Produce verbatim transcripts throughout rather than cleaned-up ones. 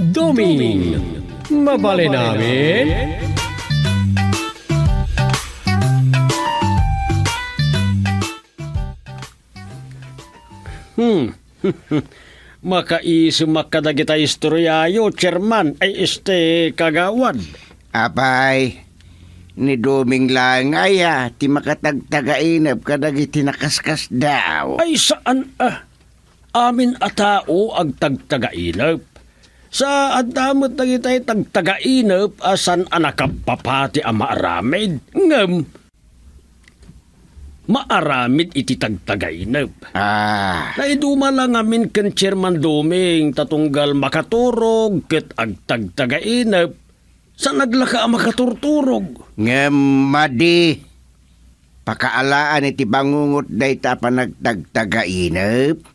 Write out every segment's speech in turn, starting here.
Doming, mabalin amin? Hmm. Makaisimak kadagita istoryayo, Chairman, ay, este, Kagawad. Apay, ni Doming laeng aya ti makatagtagainep kadagiti nakaskasdaaw? Ay, saan a. Amin a tao agtagtagainep. Sa adda met dagitay tagtagainep a saan a nakappapati a maaramid. Ngem, maaramid iti tagtagainep. Ah. Naiduma la ngamin ken Chairman Doming ta tunggal makaturog ket agtagtagainep, saan a laka a makaturturog. Ngem madi, pakaalaan iti bangungot dayta a panagtagtagainep.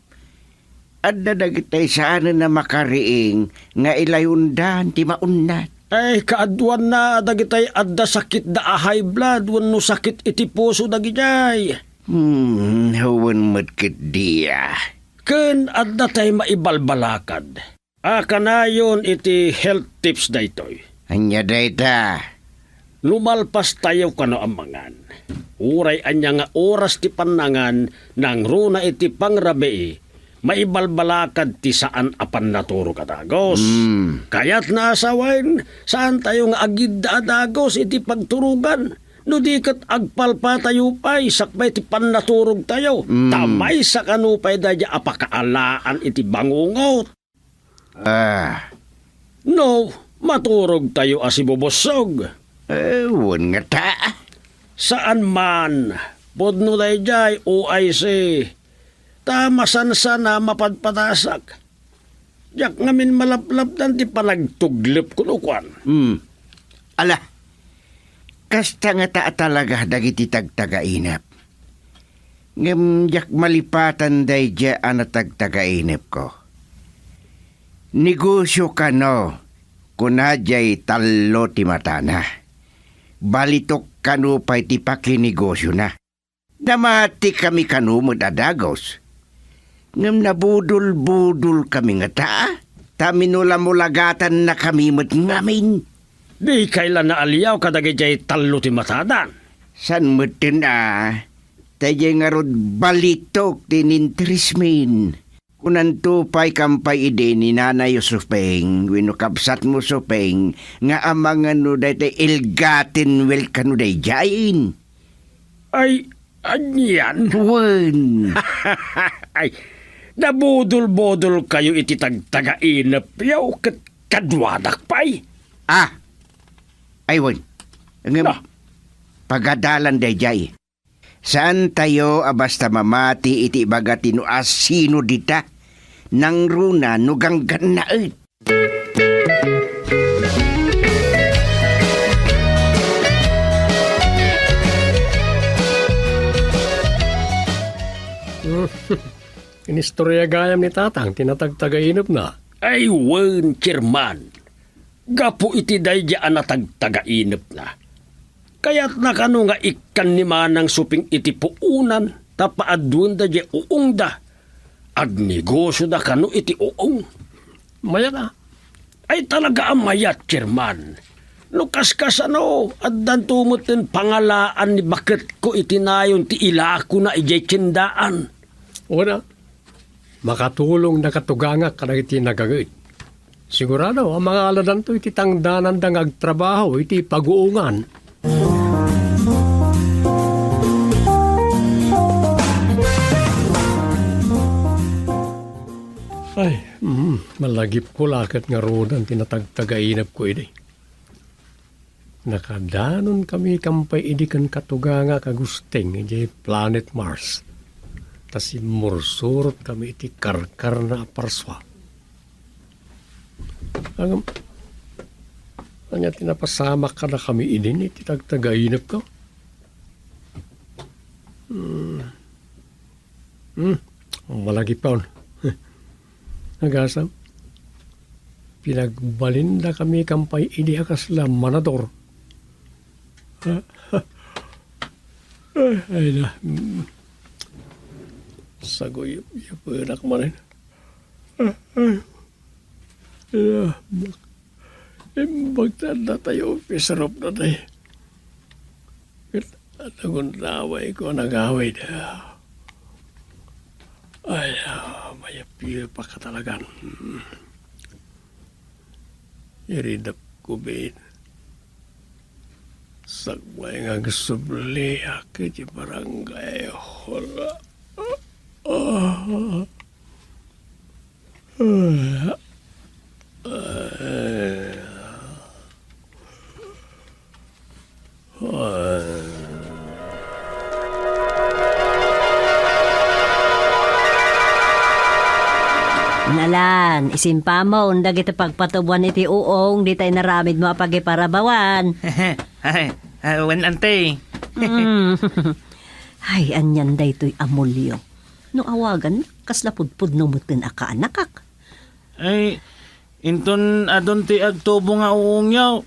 Adda dagitay saanen a makariing nga ilayondan ti maunnat. Ay, kaaduanna dagitay adda sakitda a high blood wenno sakit iti puso dagidiay. Hmm, wen met ketdi a. Ken adda tay maibalbalakad. A kanayon iti health tips daytoy. Ania dayta? No malpastayo kano a mangan, uray ania nga oras ti pannangan, nangruna iti pangrabii, maibalbalakad ti saan a pannaturog a dagus. Mm. Kayatna a sawen, saantayo nga agidda a dagus iti pagturogan. No di ket agpalpatayo pay sakbay ti pannaturogtayo, mm, ta maysa kano pay daydiay a pakaalaan iti bangungot. Ah. No, maturogtayo a sibubussog. Eh, wen ngata. Saan man. Pudno daydiay, O I C. Ta masansan a mapadpadasak. Diak ngamin malaplapdan ti panagtuglep kuno kuan. Hmm. Ala, kasta ngata a talaga dagiti tagtagainep. Ngem diak malipatan daydiay a natagtagainepko. Negosio kano, kuna diay tallo ti matana. Balitok kano pay ti pakinegosiona. Namatikami kano met a dagus. Ngem nabudolbudolkami ngata, ta minulamulagatannakami met ngamin. Dikay la naaliaw kadagiti tallo ti matadan. Saan metten a, ta idiay ngarud balitok ti ininteresmin. Kunanto pay kampay idi ni Nanay Supeng wenno kabsatmo Supeng nga amangan no daytoy ill-gotten wealth kano daydiayen. Ay, anian? Wen. Ay, nabudolbodolkayo iti tagtagainepyo ket kaduadak pay. Ah. Ay, wen. Ngem, no, pagadalan daydiay. Saantayo a basta mamati iti ibaga ti no asino dita, nangruna no ganggannaet. Inistorya gayam ni Tatang ti natagtagainepna. Ay, wen, Chairman. Gapu iti daydiay a natagtagainepna, kayatna kano nga ikkan ni Manang Supeng iti puonan tapno aduenda diay uongda. Agnegosioda kano iti uong. Mayat a. Ay, talaga a mayat, Chairman. No kaskasano, addanto metten pangalaan ni baketko iti nayon ti ilakona idiay tiendaan. Wen a. Makatulongda katugangak kadagiti nagaget. Sigurado a mangaladanto iti tangdananda nga agtrabaho iti paguongan. Ay, mm, malagipko la ket ngaruden ti natagtagainepko idi. Nakadanonkami kampay idi ken katugangak a Gusting idiay planet Mars, ta simmursurotkami iti karkarna a parsua. Ngem, ania ti napasamak kadakami idi iti tagtagainepko? Hmm. Hmm, malagipon. Agasam, pinagbalindakami kampay idi a kasla manador. Ay, ay na. Hmm. Saguyup-yupenak manen. Ay. Ah, imbag ta adda tayo, pisarupna tayo. Ket nagundaway ko a nagawid. Ay, ah, mayap-iyap ka talagan. Iridap ko, Ben. Sakbay nga agsubliak iti barangay hall. Ah. Nalan, isimpamon dagiti pagpatubuan iti uong, dita inaramidmo a pagiparabawan. Ay, ah, wen, ante. Mm. Ay, anian daytoy a mulyo? No awagan, kasla pudpudno metten a kaanakak. Ay, inton adun ti agtubo nga uongyo,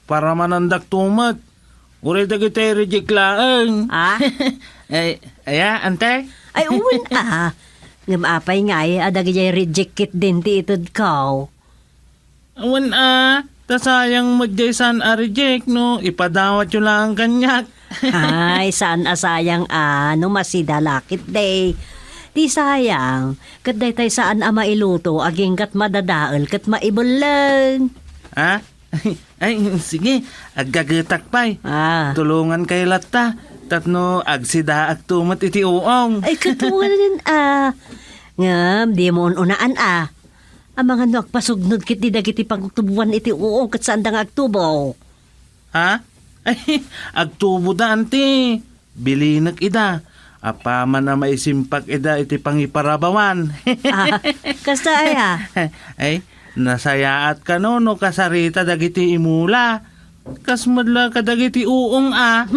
paramanandak to met. Uray dagiti reject laeng. Ah? Ay, aya, ante? Ay, wen, ah. Ngem apay ngay a dagiti reject ketdin ti itedko? Awan a, ta sayang met diay saan a reject no ipadawatyo laeng kaniak. Ay, saan a sayang a, no masida la ketdi. Ti sayang, ket daytay saan a mailuto, agingga't madadael ket maibelleng. Ha? Ay, sige, aggagetak pay. Ah. Tulongankayo latta, tapno agsidaakto met iti uong. Ay, ket wen, ah. Ngem, dimo un-unaan, ah. Amangan no agpasugnod ketdi dagiti pagtubuan iti uong ket saanda nga agtubo. Ha? Agtuboda, anti. Bilinek ida. Apaman a maisimpak ida iti pangiparabawan. Ah, kasta aya? Ay, nasayaat kano no kasarita dagiti imula. Kas met la kadagiti uong a.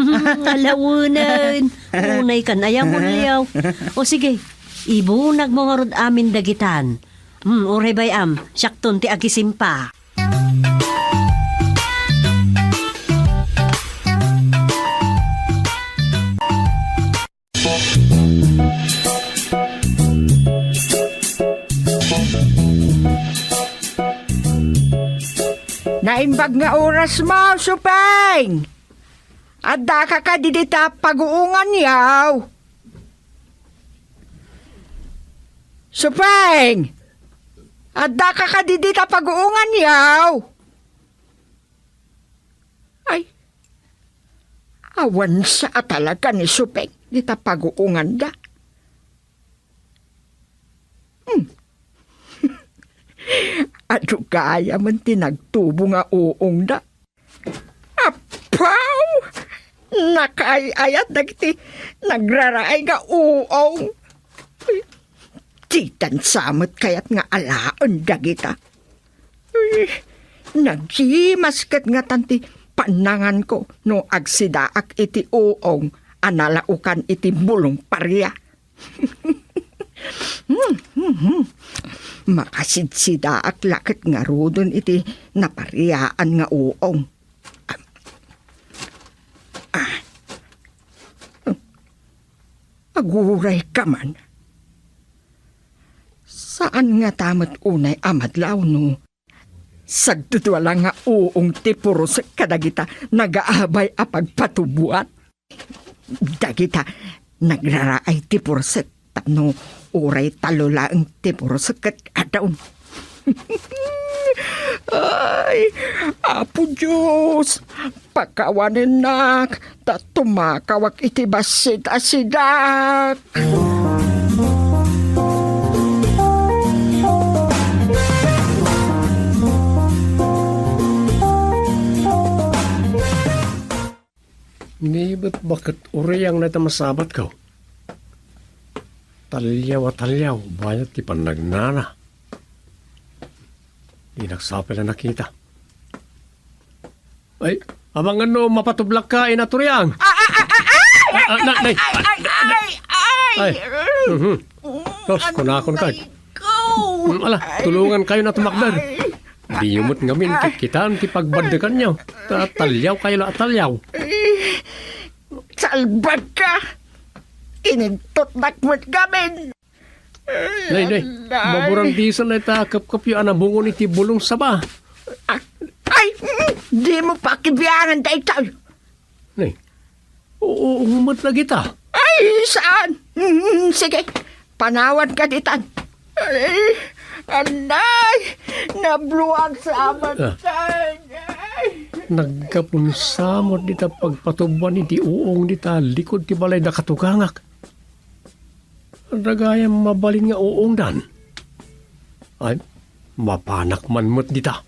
Alawenen. Unay kan aya, mulyaw. O sige, ibunagmo ngarud amin dagitan. Hmm, uray bay-am, siakton ti agisimpa. Naimbag nga oras mo, Supeng! Addaka kadi dita paguongan, yaw? Supeng! Addaka kadi dita paguongan, yaw? Ay, awan sa a talaga ni Supeng dita paguonganda. Hmm. Adu gayam ti nagtubo nga uongda. Apaw! Nakaay-ayat dagiti nagraraay nga uong. Ditan sa met kayat nga alaen dagita. Ay, nagimas ket ngatan ti pannanganko no agsidaak iti uong a nalaokan iti bulong paria. Hmm, hmm, hmm. Makasidsidaak la ket ngaruden iti napariaan nga uong. Ah. Agurayka man. Saan ngata met unay a madlaw no sagdudua la nga uong ti purosek kadagita nagaabay a pagpatuboan. Dagita nagraraay ti purosek tapno uray tallo laeng ti purosek ket addaon. Ay, Apo Dios, pakawanennak ta tumakawak iti bassit a sidak. Ni bet baket urayang na ita masabatko. Talliaw a talliaw, bayat ti pannagnana. Di nagsapel a nakita. Ay, amangan no mapatublak ka, Ina Turiang. Ah, ah, ah, ah, ay! Ah, ah, na, nay. Ay, ay, ay, ay, ay! Ay. Mhm. Tos, kunakon kay. Aray ko! Mm, ala, tulungan kayo na tumakder. Ay. Diyo met ngamin kitkitan ti pagbaddekanyo. Ta-, talliaw kayo la, talliaw. Ay, salbag ka! Inintotnak met ngamin! Nay, nay, maburang diesel na ita kepkepyo a nabungon iti bulong saba. Ah, ay, mm, dimo pakibiangan daytoy. Nay, uong met dagita. Ay, saan? Mm, sige, panawan ka ditan. Ay, anay, nabluag sa amat. Ah. Ay. Naggapunsamot dita pagpatubuan iti uong dita likud ti balay da katugangak. Adda gayam mabalin nga uongdan. Ay, mapanak man met dita.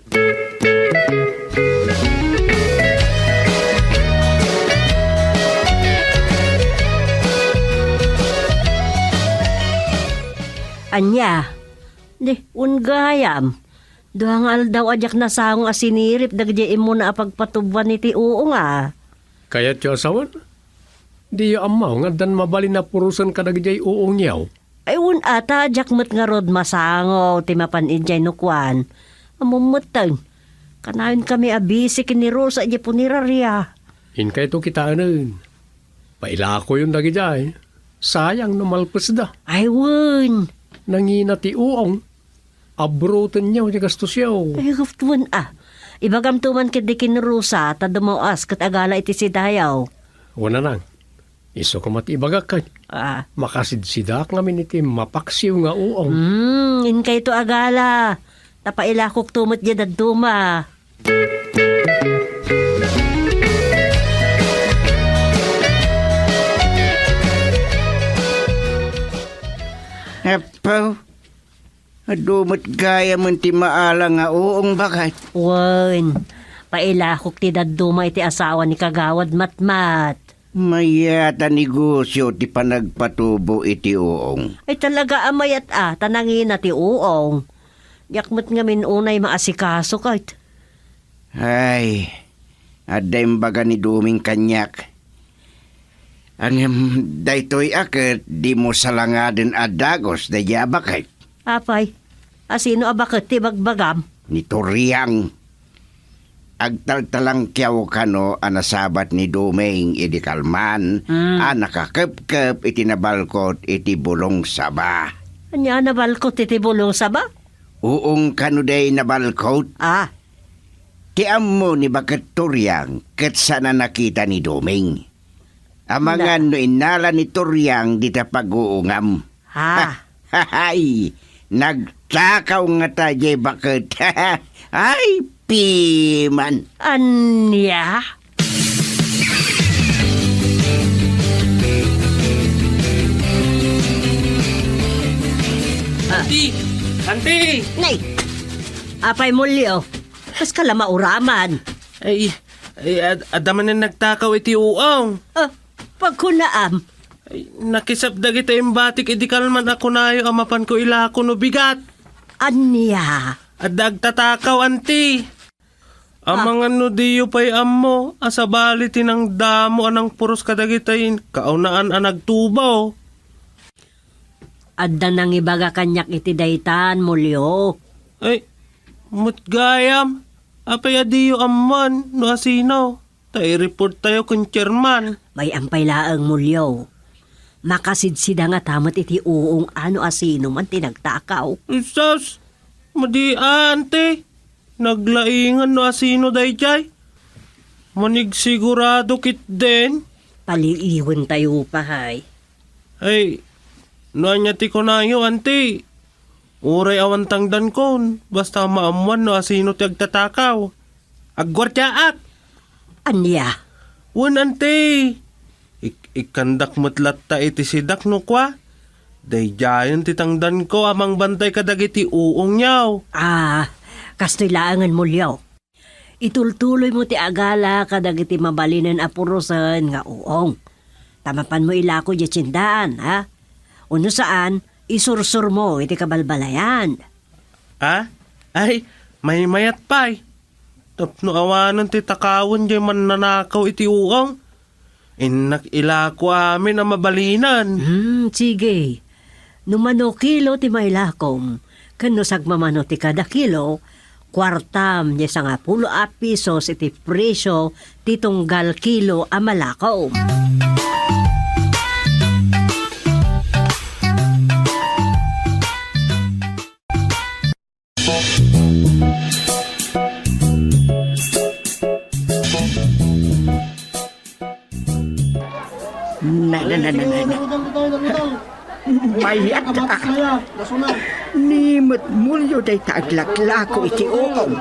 Ania? Di, wen gayam. Dua nga aldaw a diak nasango a sinirip dagiti immuna a pagpatubuan iti uong a. Kayatyo a sawen? Diyo ammo nga addan mabalin a purosen kadagidiay uongyo? Ay, wen a, ta diak met ngarud masango ti mapan idiay no kuan. Ammom metten, kanayon kami a bisi ken ni Rosa idiay puneraria. Inkayto kitaenen. Pailakoyon dagidiay. Sayang no malpesda. Ay, wen. Nangina ti uong. Abrotenyo ti gastosyo. Ay, wen a. Ibagamto man ketdi ken Rosa ta dumaw-as ket agala iti sidayo. Wen a nang. Isu koma ti ibagak ket. Ah. Makasidsidaak ngamin iti mapaksiw nga uong. Hmm, inkayto agala. Ta pailakokto met diay dadduma. Apo, adu met gayamen ti maala nga uong baket. Wen, pailakok ti dadduma iti asawa ni Kagawad Matmat. Mayat a negosio ti panagpatubo iti uong. Ay, talaga a mayat a, ta nangina ti uong. Diak met ngamin unay maasikaso ket. Ay, adda imbaga ni Doming kaniak. Ngem daytoy a ket dimo salangaden a dagus daydiay a baket. Apay, asino a baket ti ibagbagam? Ni Toriang. Agtaltalangkiaw kano a nasabat ni Doming idi kalman Mm. a nakakepkep iti nabalkot iti bulong saba. Ania a nabalkot iti bulong saba? Uong kano diay nabalkot? Ah. Ti ammo ni baket Toriang ket saan a nakita ni Doming. Amangan Na- no innala ni Toriang dita pag-uungam. Ha? Hay, nagtakaw ngata diay baket. Ay, piman. Ania? Ah. Auntie! Auntie! Nay! Apay, Mulyo? Kaska la mauraman? Ay, ay, ad-, adda manen nagtakaw iti uong. Ah, pagkunaam? Ay, nakisap dagiti imbatik idi kalman a kunayo a mapanko ilako no bigat. Ania? Adda agtatakaw, auntie. Ah. Amangan no diyo pay ammo a sabali ti nangdamo a nangpuros kadagiti kaunaan a nagtubo. Adda nangibaga kaniak iti daytan, Mulyo. Ay, met gayam, apay a diyo ammoan no asino? Ta i-report tayo ken chairman. May ampay laeng, Mulyo. Makasidsida ngata met iti uong a no asino man ti nagtakaw. Sus! Madi, auntie. Naglaingan no asino daydiay. Manigsigurado ketdin. Paliiwen tayo pay. Ay, no ania ti kunayo, auntie? Uray awan tangdankon, basta maammoan no asino ti agtatakaw. Agguardiaak! Ania? Wen, auntie. Ik-, ikkandak met latta iti sidak no kua. Daydiayen ti tangdanko a mangbantay kadagiti uongyo. Ah, kastoy laengen, Mulyo. Itultuloymo ti agala kadagiti mabalinen a purosen nga uong. Ta mapanmo ilako idiay tiendaan, ha? Wenno saan, isursurmo iti kabalbalayan. Ha? Ay, maymayat pay. Tapno awanen ti takawen diay mannanakaw iti uong. Innak ilako amin a mabalinen. Hmm, sige. No mano kilo ti mailakom, ken no sagmamano ti kada kilo, kuartam diay sangapulo a pisos iti presio ti tunggal kilo a malakom. Mayat a. Ni met mulyo dayta aglaklako iti uong.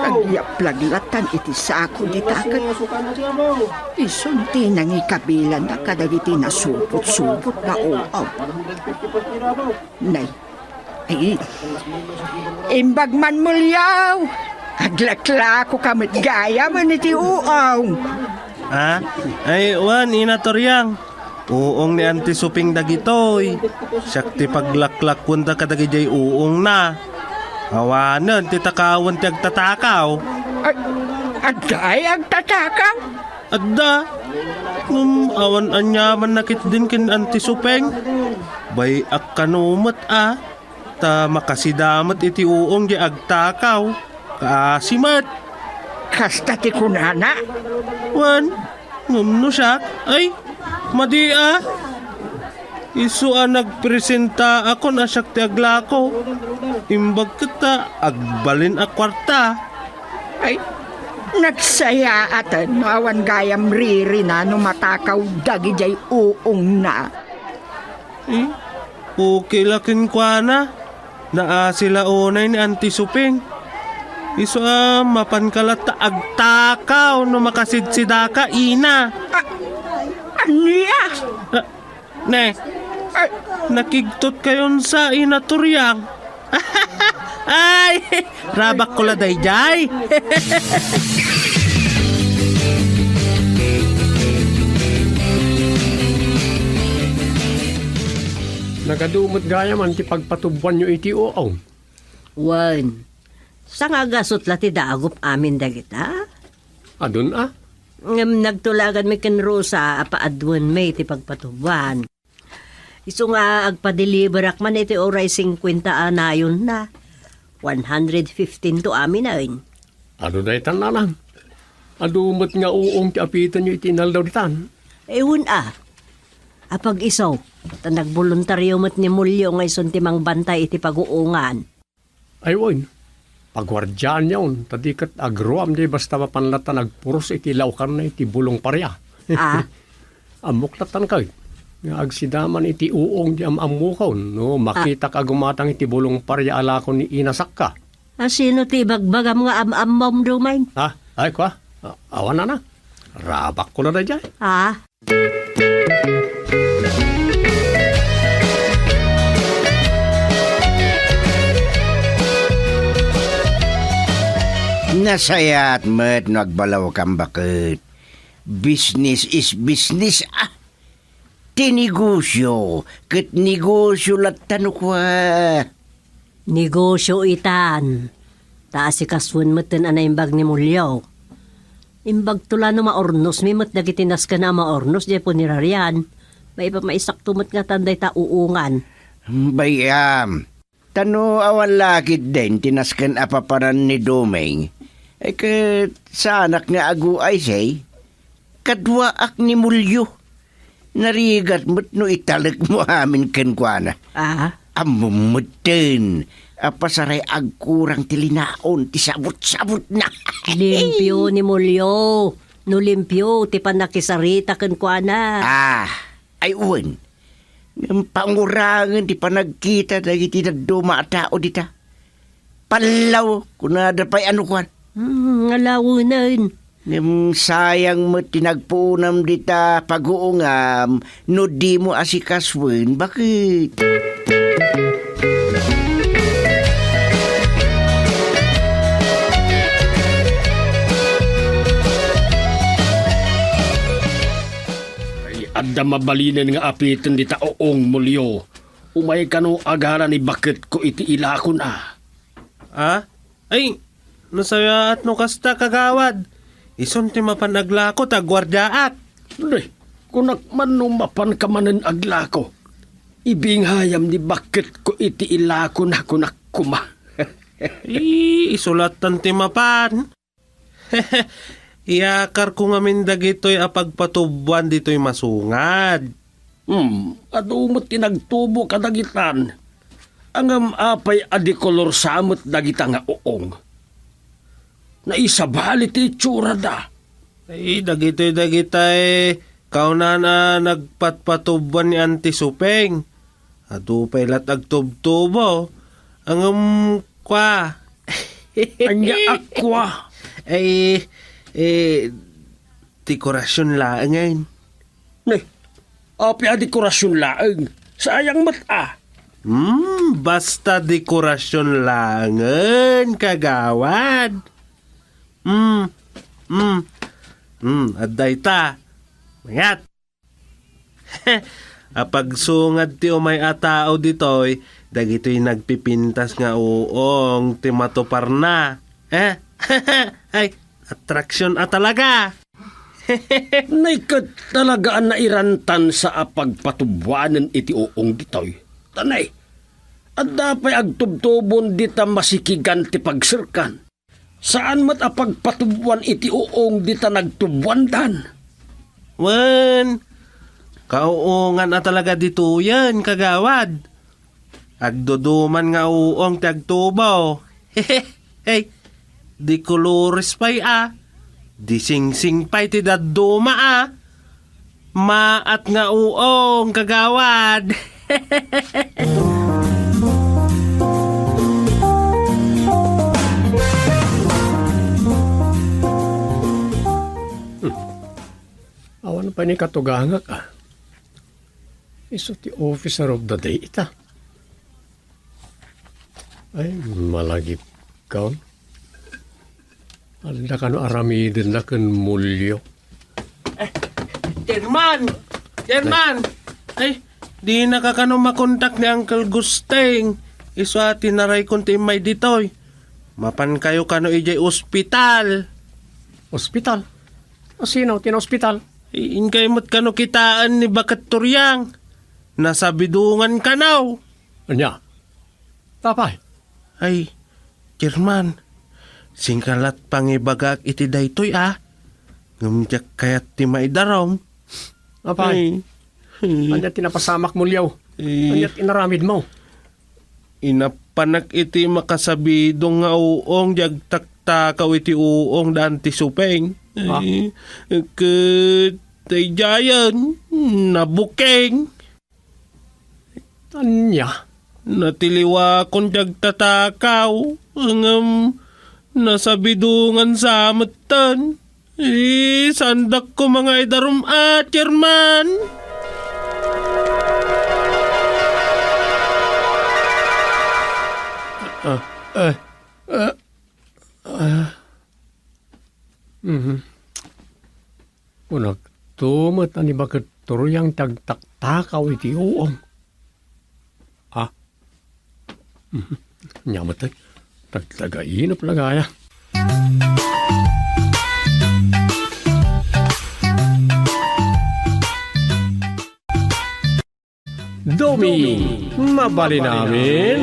Agyaplaglattan iti sako dita ket isun ti nangikabilanna kadagiti nasupot-supot nga uong. Nay, ay, imbag man mulyo, aglaklakoka met gayam iti uong. Ha? Ay, wen, Ina Toriang. Uong ni Auntie Suping dagitoy. Siak ti paglaklakuenda kadagijay uongna. Awanen ti takawen ti agtatakaw. Ay, adda ay agtatakaw? Adda. Ngem awan aniamanna ketdin ken Auntie Suping. Bay-ak kano met a. Ta makasida met iti uong diay agtakaw. Kaasi met. Kasta ti kunana? Wen, ngem no siak, ay, madi a. Isu a nagpresentaakon a siak ti aglako. Imbag ket ta agbalin a kuarta. Ay, nagsayaaten no awan gayam ririna no matakaw dagidiay uongna. Eh, okay la kenkuana. Naasi la unay ni Auntie Suping. Isu a mapanka latta agtakaw no makasidsidaka, Ina. A-, ania? Ah, ne, nakigtot kayon sa Ina Toriang. Ay, rabak ko la daydiay. Nagadu met gayam ti pagpatubboanyo iti uong. Wen, sangagasut la ti dagup amin dagita? Adun a? Ngem nagtulaganmi ken Rosa a paadwenmi ti pagpatubboan. Isu nga agpadeliberak man iti uray singkuenta a nayonna. One hundred fifteen to aminen. Adu daytan, nanang? Adu met nga uong ti apitenyo iti inaldaw ditan? Wen a. Apag-isu, ta nagboluntario met ni Mulyo nga isun ti mangbantay iti paguongan. Ay wen, paguardiaanyon, ta di ket agruam diay basta mapan latta nagpuros iti laokanna iti bulong paria. Ah? Ammok lattan kay, nga agsida man iti uong di am-ammokon, no makitak a gumatang iti bulong paria a lako ni Ina Sakka. A sino ti ibagbagam nga am-ammom, Dumeng? Ha? Ay, kua? A-, awan, nana. Rabak ko la daydiay. Ah? Nasayaat met no agbalawkam, baket. Business is business, ah. Ti negosyo ket negosyo latta no kua. Negosyo itan, ta asikasuen metten a naimbag ni Mulyo. Imbagto la no maurnosmi met dagiti nasken a maurnos diay punerarian, maipamaisakto met ngatan dayta uongan. Bay-am, ta no awan la ketdin ti nasken a papanan ni Dumeng, ay ket saanak nga aguaysay, kaduaak ni Mulyo. Narigat met no italekmo amin kenkuana. Ah? Ammom metten a pasaray agkurang ti linaon ti sabot-sabotna. Limpio ni Mulyo. No limpio ti pannakisarita kenkuana. Ah, ay wen. Ngem pangurangen ti panagkita dagiti dadduma a tao dita. Pallaw, kunada pay a no kuan. Hmm, nga lawenen. Ngem sayang met ti nagpuonam dita paguongam no dimo asikasuen, baket. Ay, adda mabalinen nga apiten dita uong, Mulyo. Umay kano agala ni baketko iti ilakon a. Ah? Ay, nasayaat no kasta, kagawad. Isun ti mapan aglako ta aguardiaak. Di, kunak man no mapanka manen aglako. Ibingayam ni baketko iti ilakon a kunak koma. Ay, isu lattan ti mapan. Iyakarko ngamin dagitoy a pagpatubboan ditoy masungad. Hmm, adu met ti nagtubo kadagitan. Ngem apay a di kolor sa met dagita nga uong? Naisabali ti itsurada. Ay, dagitoy dagitay Kaunaan a nagpatpatuboan ni Auntie Supeng. Adu pay la't agtubtubo. Ngem kua. Ania a kua? Ay, eh, dekorasyon laengen. Ne, apay a dekorasyon laeng? Sayang met a. Hmm, basta dekorasyon laengen, kagawad. Hmm, hmm, hmm, adda ita. Mayat. Apagsungad ti umay a tao ditoy, dagitoy nagpipintas nga uong ti matuparna. Eh? Ay, atraksyon a talaga. Nay ket talaga a nairantansa a pagpatuboanen iti uong ditoy. Tanay, adda pay agtubtubon dita masikigan ti pagserkan. Saan met a pagpatuboan iti uong dita nagtuboandan. Wen, kauongan a talaga ditoyen, kagawad. Agduduman nga uong ti agtubo. Hey, di kolores pay a. Di singsing pay ti dadduma a. Maat nga uong, kagawad. Hmm. Awan pay ni katugangak, a. Isu ti officer of the day ita. Ay, malagipkon. Adda kano aramidenna ken Mulyo. Eh, Chairman! Chairman! Ay, dinaka kano makontak ni Uncle Gusteng. Isu a tinaraykon ti immay ditoy. Mapankayo kano idiay ospital. Ospital? A, sino ti naospital? I-, inkay met kano kitaen ni Baket Turiang. Nasabidongan kano. Ania? Apay? Ay, Chairman, singkalat pangibagak iti daytoy a. Ngem diak kayat ti maidarum. Apay? Ay. Ania ti napasamak, Mulyo? Eh. Ania ti inaramidmo? Inappanak iti makasabidong nga uong di agtaktakaw iti uong da Auntie Supeng. Ah. Eh, ket daydiayen, nabuking. Ania? Natiliwakon ti agtatakaw, ngem nasabidongan sa metten. Eh, saandak koma nga idarum a, Chairman. Ah, eh, ah, ah. Mhm. Kunakto met a ni Baket Turiang ti agtaktakaw iti uong. Ah. Mhm. Ania met, eh. Tagtagainup la gaya. Domi, mabalin amin.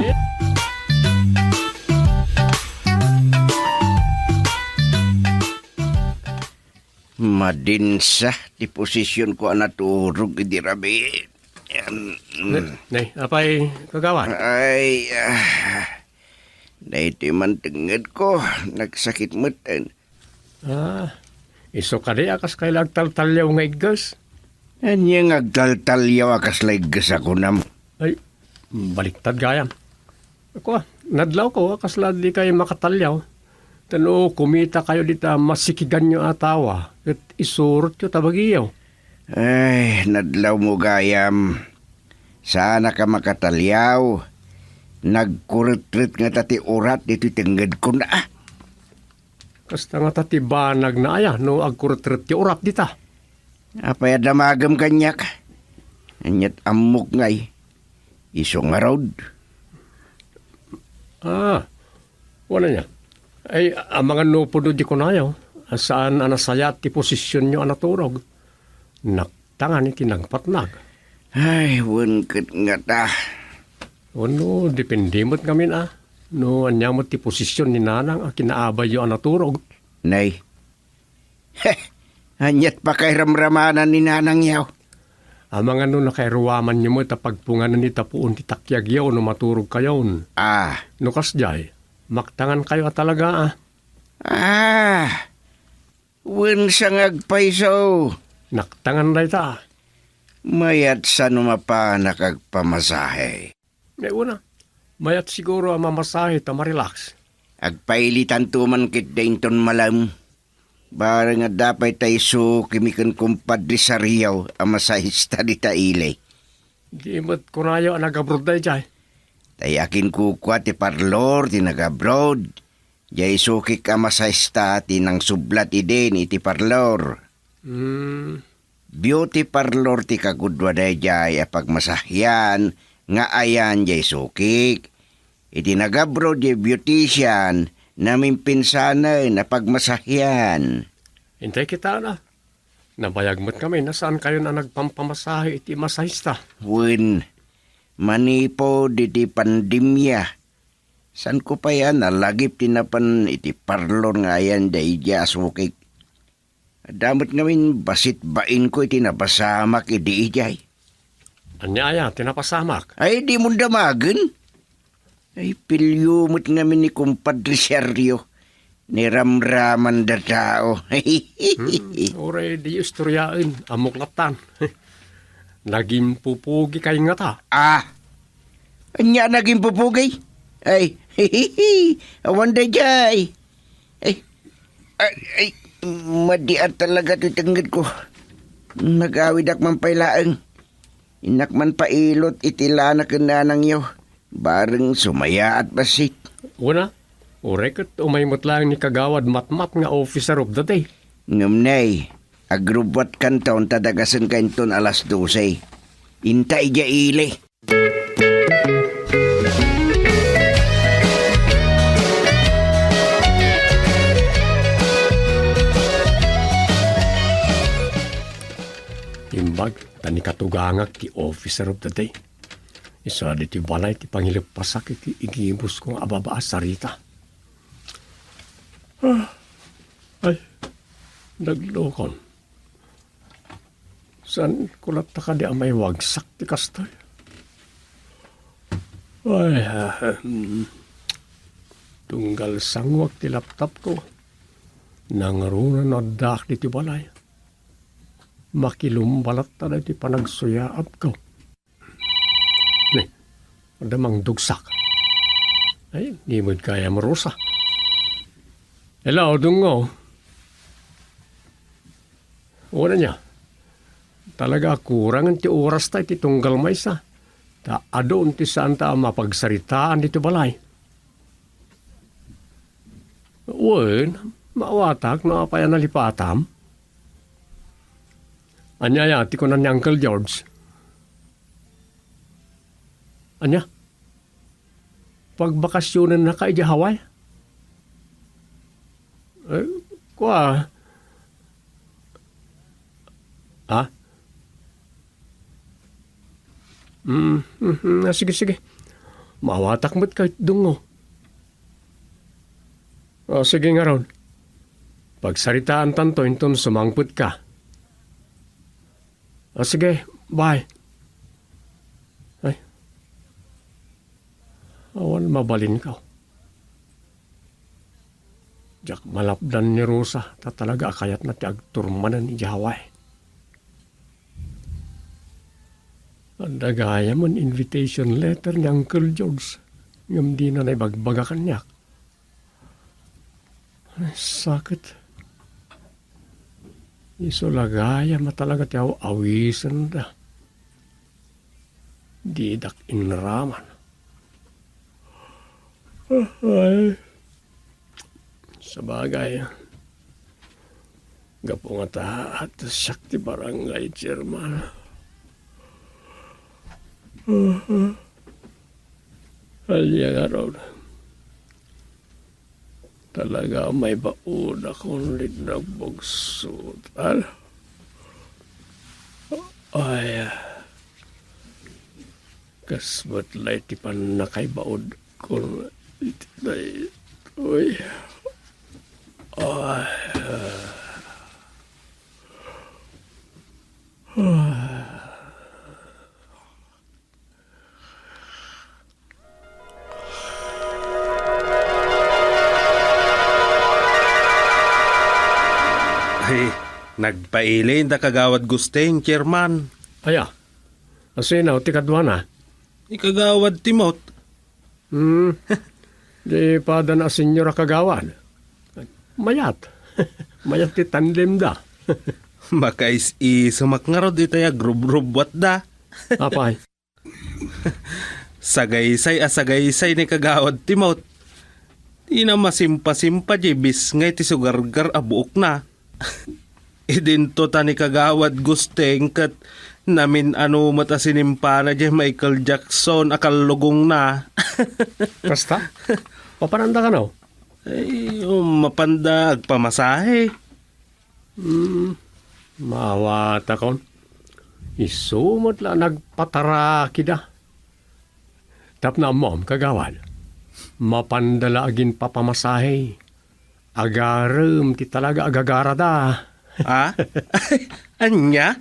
Madinsa ti posisionko a naturog idi rabii. Em, Ne-, ne, apay, kagawad? Ay, ah, daytoy man tengngedko, nagsakit metten. Ah, isu kadi a kas kayla agtaltaliaw nga igges? Ania nga agtaltaliaw a kasla igges a kunam? Ay, baliktad gayam. Kua, nadlawko a kasla dikay makataliaw. Ta no kumitakayo dita masikiganyo a tawa, ket isurotyo ta bagiyo. Ay, nadlawmo gayam. Saanak a makataliaw. Nagkuretret ngata ti urat ditoy tengngedkon a. Kasta ngata ti banagna aya no agkuretret ti urat dita? Apay a damagem kaniak? Ania't ammok ngay? Isu ngarud. Ah, wen ania? Ay, amangan no pudno di kunayo, a saan a nasayaat ti posisionyo a naturog. Naktangan iti nagpatnag. Ay, wen ket ngata. Wenno, depende met ngamin a. No ania met ti posision ni Nanang a kinaabayyo a naturog. Nay. Heh, ania't pakairamramanan ni Nanangyo? Amangan no nakairuamanyo met a pagpunganen ita puon ti takyagyo no maturogkayon. Ah. No kasdiay, maktangankayo a talaga a. Ah, wen sa nga agpayso. Naktangan dayta. Mayat sano mapanak agpamasahe. Ay, una, mayat siguro a mamasahe ta marelax. Agpailitanto man ketdi inton malem. Bareng adda pay tay sukimi ken kumpadre Sario a masahista dita ili. Di met kunayo a nag-abroad daydiay. Tay akinkukua ti parlor ti nag-abroad. Jay sukik a masahista ti nangsublat idin iti parlor. Hmm. Beauty parlor ti kagudua daydiay a pagmasahian nga ayan jay sukik. Iti nag-abroad jay beautician, namimpinsanen a pagmasahian. Intay kitana. Nabayag met ngamin a saankayon a nagpampamasahe iti masahista. Wen, manipud iti pandemia, saanko pay a nalagip ti napan iti parlor nga ayan daydiay a sukik. Adda met ngamin bassit bainko iti napasamak idi idiay. Ania aya ti napasamak? Ay, di mon damagen? Ay, pilio met ngamin ni kumpadre Sergio. Niramraman da tao. Hmm, uray di istoryaen, ammok lattan. Nagimpupugi kay ngata. Ah! Ania nagimpupugi? Ay, awan daydiay. Ay, ay, ay, madiat talaga ti tengngedko. Nagawidak man pay laeng. Innak man pailot iti lana ken nanangyo. Bareng sumayaat bassit. Una, uray ket umay met laeng ni Kagawad Matmat nga officer of the day. Ngem nay, agrubbuatkanton ta dagasenka inton alas dose. Inta idiay ili. Imbag ta nikatugangak ti officer of the day. Isu a ditoy balay ti pangileppasak iti igibusko nga ababa a sarita. Ah, ay, naglokon. Saanko latta kadi a maiwagsak ti kastoy? Ay, ah, hmm. Tunggal sanguak ti laptopko, nangruna no addaak ditoy balay. Makilumba latta daytoy panagsuyaabko. Ne, adda mangdugsak. Ay, di met gayam Rosa. Hello, Dungo. Wen ania? Talaga, kurangen ti orasta iti tunggal maysa. Ta adun ti saanta a mapagsaritaan ditoy balay. Wen, maawatak no apay a nalipatam. Ania aya ti kuna ni Uncle George? Ania? Pagbakasionennaka idiay Hawaii? Eh, kua. Ha? Mm, mm, mm, ah, sige, sige. Maawatak met kay Dungo. O, sige ngarud. Pagsaritaantanto inton sumangpetka. O, sige, bye. Ay. Awan mabalinko. Diak malapdan ni Rosa, ta talaga a kayatna ti agturmanen idiay Hawaii. Adda gayamen invitation letter ni Uncle George, ngem dina naibagbaga kaniak. Ay, sakit. Isu la gayam a talaga ti aw-awisenda. Didak inraman. Ay. Sabagay, gapu nga ta, ta siak ti barangay chairman. Ania ngarud? Talaga a maibaonakon ti nagbugsotan. Ay, kas met la iti pannakaibaonkon iti daytoy. Ay. Ay, Nagpaili da Kagawad Gusting, Chairman. Aya, asino ti kaduana? Ni Kagawad Timot. Hmm. Di pada na senior a kagawad. Mayat. Mayat ti tandem da. Makais-isumak ngarud itay agrubrubbuat da. Apay? Sagaysay a sagaysay ni Kagawad Timot. Dina masimpa-simpa di bisngay ti sugargar a buokna. Idinto ta ni Kagawad Gusting ket namin-ano met a sinimpana di Michael Jackson a kallugongna. Kasta? Papananda kano? Ay, um, mapanda agpamasahe. Hmm, maawatakon. Isu met la nagpatarakida. Tapno ammom, kagawad, mapanda la aginpapamasahe. Agarem ti talaga agagarada. Ha? Ania?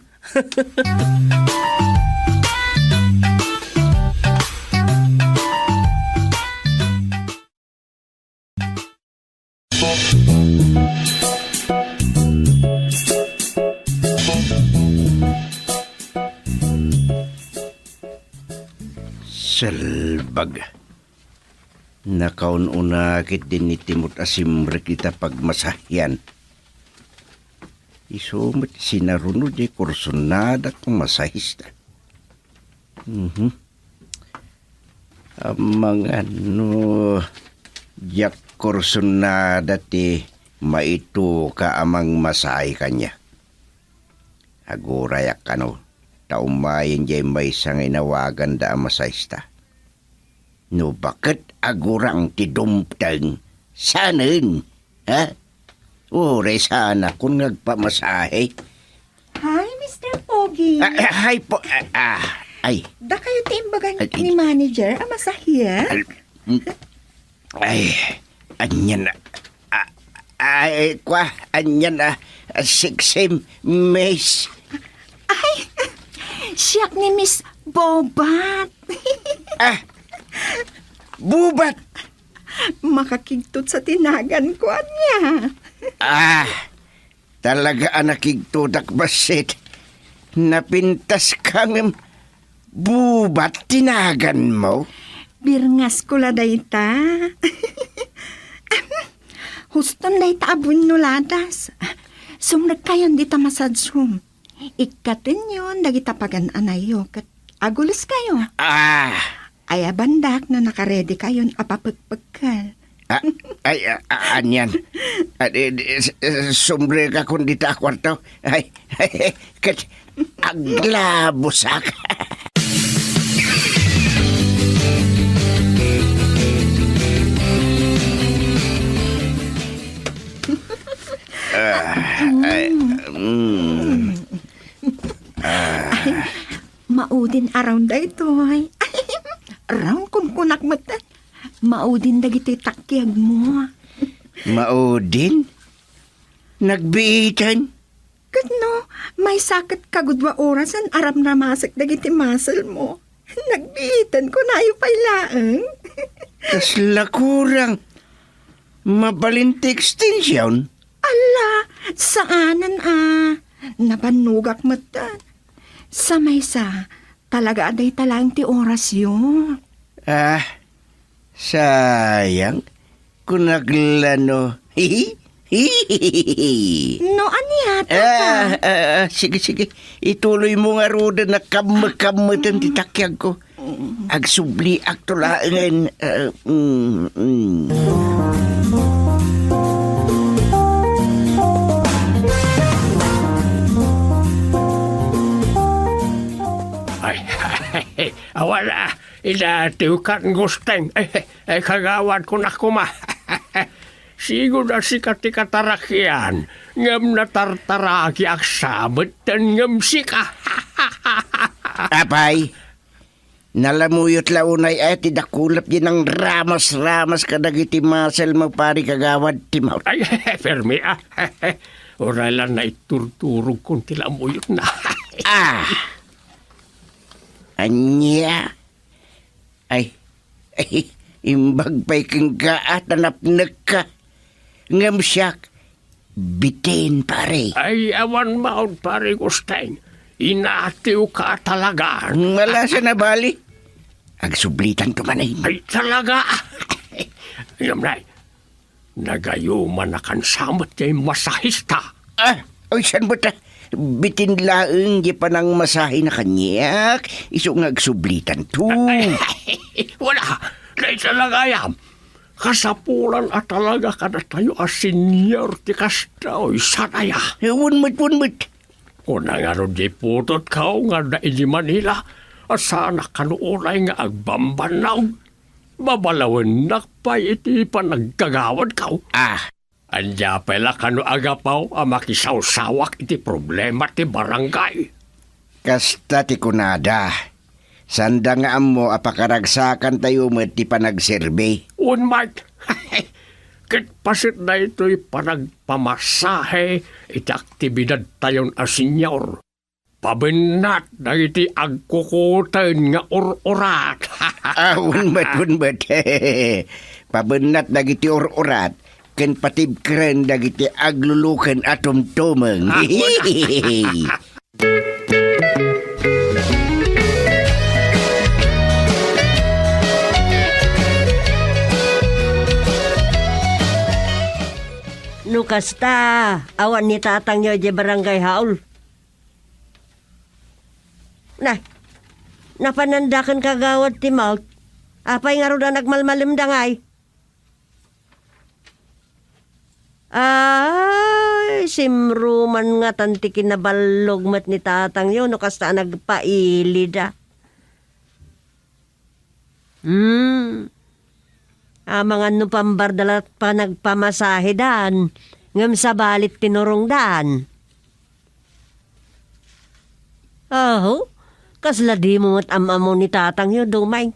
Salbag. Nakaun-una ket din ni Timot a simrek ita pagmasahian. Isu met sinaruno di kursunada ti masahista. Mhm. Amangan no diak kursunada ti maituka a mangmasahe kaniak. Agurayak kano, ta umayen jay maysa nga inawaganda a masahista. No baket agurang ti dumteng, sanen, ha? Uray saanakon nga agpamasahe. Hi, Mister Pogi. Ah, ah, hi po, ah, ah, ay. Dakayo ti imbagan Ay, ni ay. manager a masahian? Ay, mm, ay, anian, ah, ah, ay, kwa, anian, ah, sexy miss. Ay, siak ni Miss Bobat. Ah, Bubat. Makakigtot sa tinagan ko, ania. Ah, talaga a nakigtodak bassit. Napintas ka ngem Bubat tinagan mo? Birngas ko la dayta. Huston dayta a bunnoladas. Sumrekkayon dita massage room. Ikkatenyon dagita pagan-anayyo ket aguleskayo. Ah. Ayabandak no nakaredikayon a papekpekkel. Ah, ay, ah, ah, anian. Ah, di, di, s-, s-, sumrekakon dita a kuarto. Ay, ket aglabusak. Ah, ay, mm. Ah. Maudin a round daytoy. Round kunkunak met. Maudin dagitoy takiagmo. Maudin? Nagbiiten? Ket no, maysa ket kagudua orasen a ramramasek dagiti muscle mo. Nagbiiten, kunayo pay laeng. Kasla kurang. Mabalin ti extension? Ala, saanen a. Nabannogak metten. Sa maysa, talaga a dayta laeng ti orasyo. Ah, sayang. Kunak la no. No ania, Tata? Ah, ah, ah, sige, sige. Ituloy mo ngaruden a kammekammetan ti takiagko. Agsubliakto laengen, ah, mm, mm. Ay, awan, ah, inatiwkan, Gusteng. Ay, ay, kagawad ko na kuma. Sigud a sika ti katarakian, ngem natartarakiak sa metten ngem sika. Apay, nalamuyot la unay a ti dakulap di nangramas-ramas kadagiti muscle mo, pari kagawad Timot. Ay, permi, ah. Uray la naiturturogkon ti lamuyotna. Ah! Ania? Ay, imbag pay kenka a ta napnekka. Ngem siak, Bitin, pare. Ay, awan maon, pare Gusteng. Inatiw ka talaga. Malasa na bali. Agsublitan to manen. Ay, talaga. Ngem, nay, nagayuman a kansamet ti masahista. Ah, oy, saan ba ta? Bitin laeng di panangmasahe na kaniak. Isu nga agsublitan to. Ay, wala. Nay, talaga, yam. Kasapulan a talaga kadatayo a senior ti kasta, oy, sanaya. Wen met, wen met. Kuna ngarud di putotko nga adda idi Manila, a saanak kano unay nga agbambannog. Babalawennak pay iti panagkagawadko. Ah. Ania pay la kano a gapu a makisawsawak iti problema ti barangay? Kasta ti kunada. Saanda nga ammo a pakaragsakantayo met ti panagserbi. Wen, Mike. Ket paset daytoy panagpamasahe iti aktibidadtayon a senior. Pabennat dagiti agkukuten nga ur-urat. Ah, wen met, wen met. Pabennat dagiti ur-urat ken patibkeren dagiti agluluken a tumtumeng. Ah, wen. No kasta, awan ni tatangyo idiay barangay hall. Na, napananda ken kagawad Timot. Apay ngarud a nagmalmalemda ngay? Ay, simruman ngatan ti kinaballog met ni tatangyo no kasta a nagpailida. Hmm. Amangan no pambardalat panagpamasahedan, ngem sabali ti nurongdan. Aho, kasla dimo met am-ammo ni tatangyo, Dumay.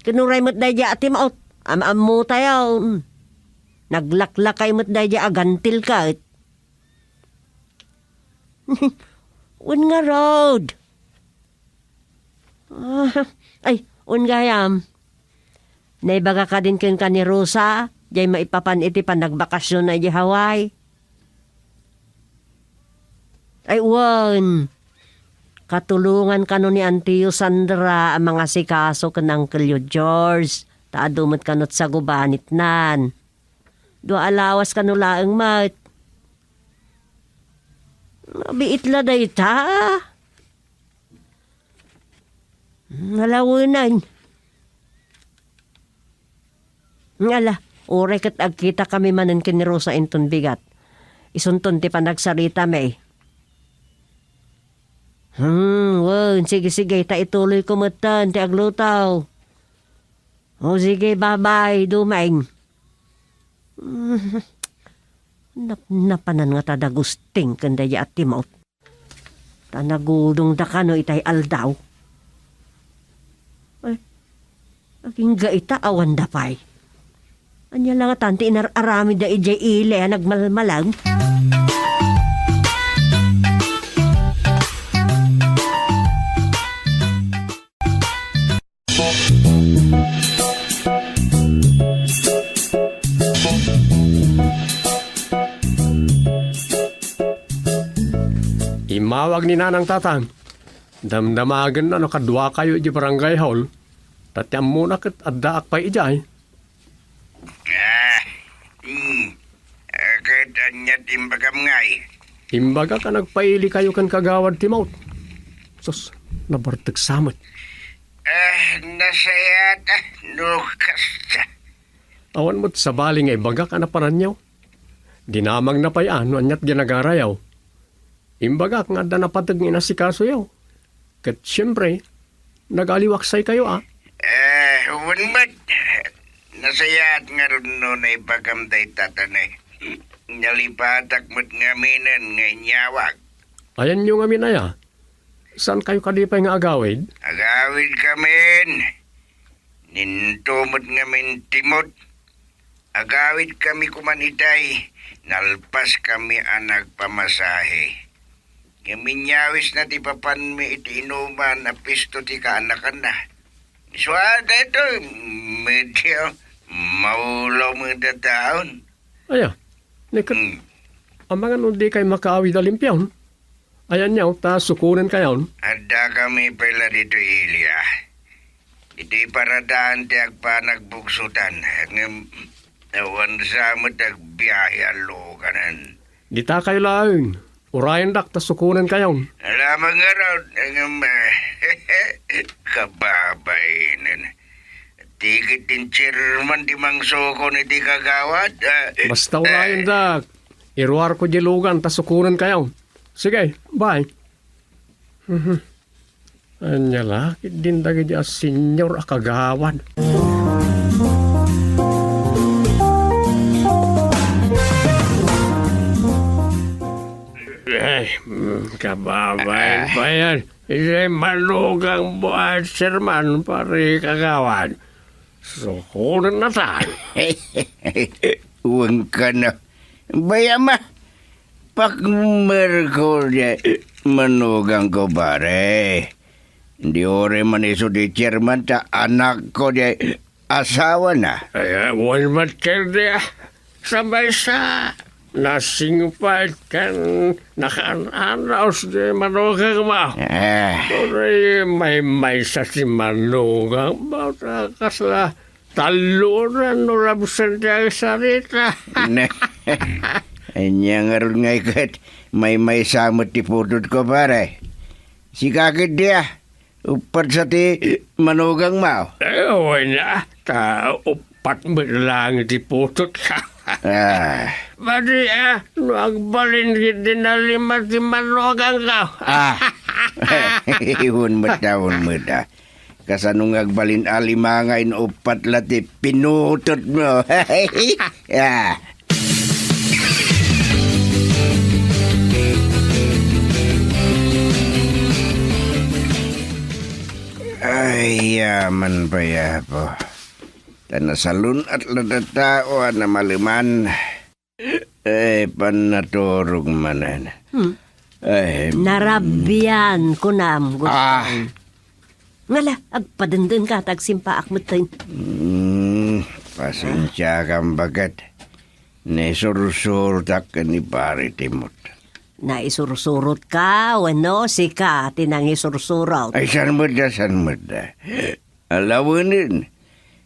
Ken uray met daydiay a Timot, am-ammotayo. Naglaklakay met daydiay a gantil ket. Wen ngarud. Ah, ay, wen gayam. Naibaga kadin kenka ni Rosa, diay maipapan iti panagbakasionna idiay Hawaii? Ay, wen. Katulongan kano ni Antiyo Sandra a mangasikaso ken Angkelyo George, ta adu met kano ti sagubanitnan. Dua a lawas kano laeng met. Mabiit la dayta. Nalawenan. Ala, uray ket agkitakami manen ken ni Rosa inton bigat. Isunton ti panagsaritami. Hmm, wen, sige, sige, ta ituloyko metten ti agluto. O, sige, bye-bye, Dumeng. Napnapanan ngata da Gusting ken daydiay a Timot. Ta nagudongda kano itay aldaw. Ay, agingga ita, awanda pay. Ania la ngatan ti inar-aramidda idiay ili a nagmalmalam? Immawag ni Nanang, Tatang. Damdamagenna no kaduakayo idiay barangay hall, ta ti ammona ket addaak pay idiay. Ah, hmm. Ah, ket ania ti imbagam ngay? Imbagak a nagpailikayo ken Kagawad Timot. Sus, nabartek sa met. Ah, nasayaat, ah, no kasta. Awan met sabali nga ibagak a napananyo. Dinamagna pay a no aniat ginagarayo. Imbagak nga adda napateg nga inasikasoyo. Ket siempre, nagaliwaksaykayo a. Eh, wen met. Nasayaat ngarud no naibagam dayta, Tatang. Nalipatak met ngaminen nga inyawag. Ayanyo ngamin aya? Saankayo kadi pay nga agawid? Agawidkamin. Ninto met ngamin Timot. Agawidkami koman itay, nalpaskami a nagpamasahe. Ngem inyawisna ti papanmi iti inuman a pisto ti kaanakanna. Isua daytoy, medyo maulaw met a taon. Aya, ni ket, Hmm. amangan no dikay makaawid a limpion? Ayan niya, ta sukonen kayon. Adda kami pay la ditoy, Elia. Ditoy paradaan ti agpanagbugsutan, ngem awan sa met agbiahe a luganan. Dita kayo laeng. Urayendak ta sukonen kayon. Alamang ngarud, ngem, kababainen. Ti ket ti chairman ti mangsukon iti kagawad, ah. Basta urayendak. Iruarko di lugan ta sukonen kayo. Sige, bye. Mhm. Ania la, ket din dagiti a senior a kagawad. Ay, mm, kababain pa yan. Isay manugang mo at Sherman, pare kagawad. Sukonen na tayo. Wen ka na. Bayam a, pakmerko di manugang ko, pare. Di uray man isu ti chairman ta anak ko di asawa na. Ay, wen met ken di, ah. Sa maysa, nasingpet ken nakaan-anos di manugang mo. Ah. Uray maymaysa ti manugang mo, ta kasla talloran no rabsen ti agsarita. Ne. Ania ngarud nga iket, maymaysa met ti putotko, pare. Sika ketdi, ah. Uppat sa ti manugang mo. Eh, wen, ah. Ta uppat met lang ti putot ka. Ah. Padi, ah, no agbalin ketdi a lima ti manugang ka. Ah. Wen met, ah, wen met, ah. Kasano nga agbalin a lima nga inuppat la ti pinutot mo? Ah. Ay, yaman pay, Apo. Ta nasalun-at la ta tao a namaleman. Eh, pannaturog manen. Hmm. Eh, Narabian, kunam, Gustong. Ah. Ngala, agpadenden ka, ta agsimpaak metten. Hmm, pasensiakam baket. Naisursurotak ken ni Pare Timot. Naisursurotka, wenno sika ti nangisursurot? Ay, saan met da, saan met da. Alawenen.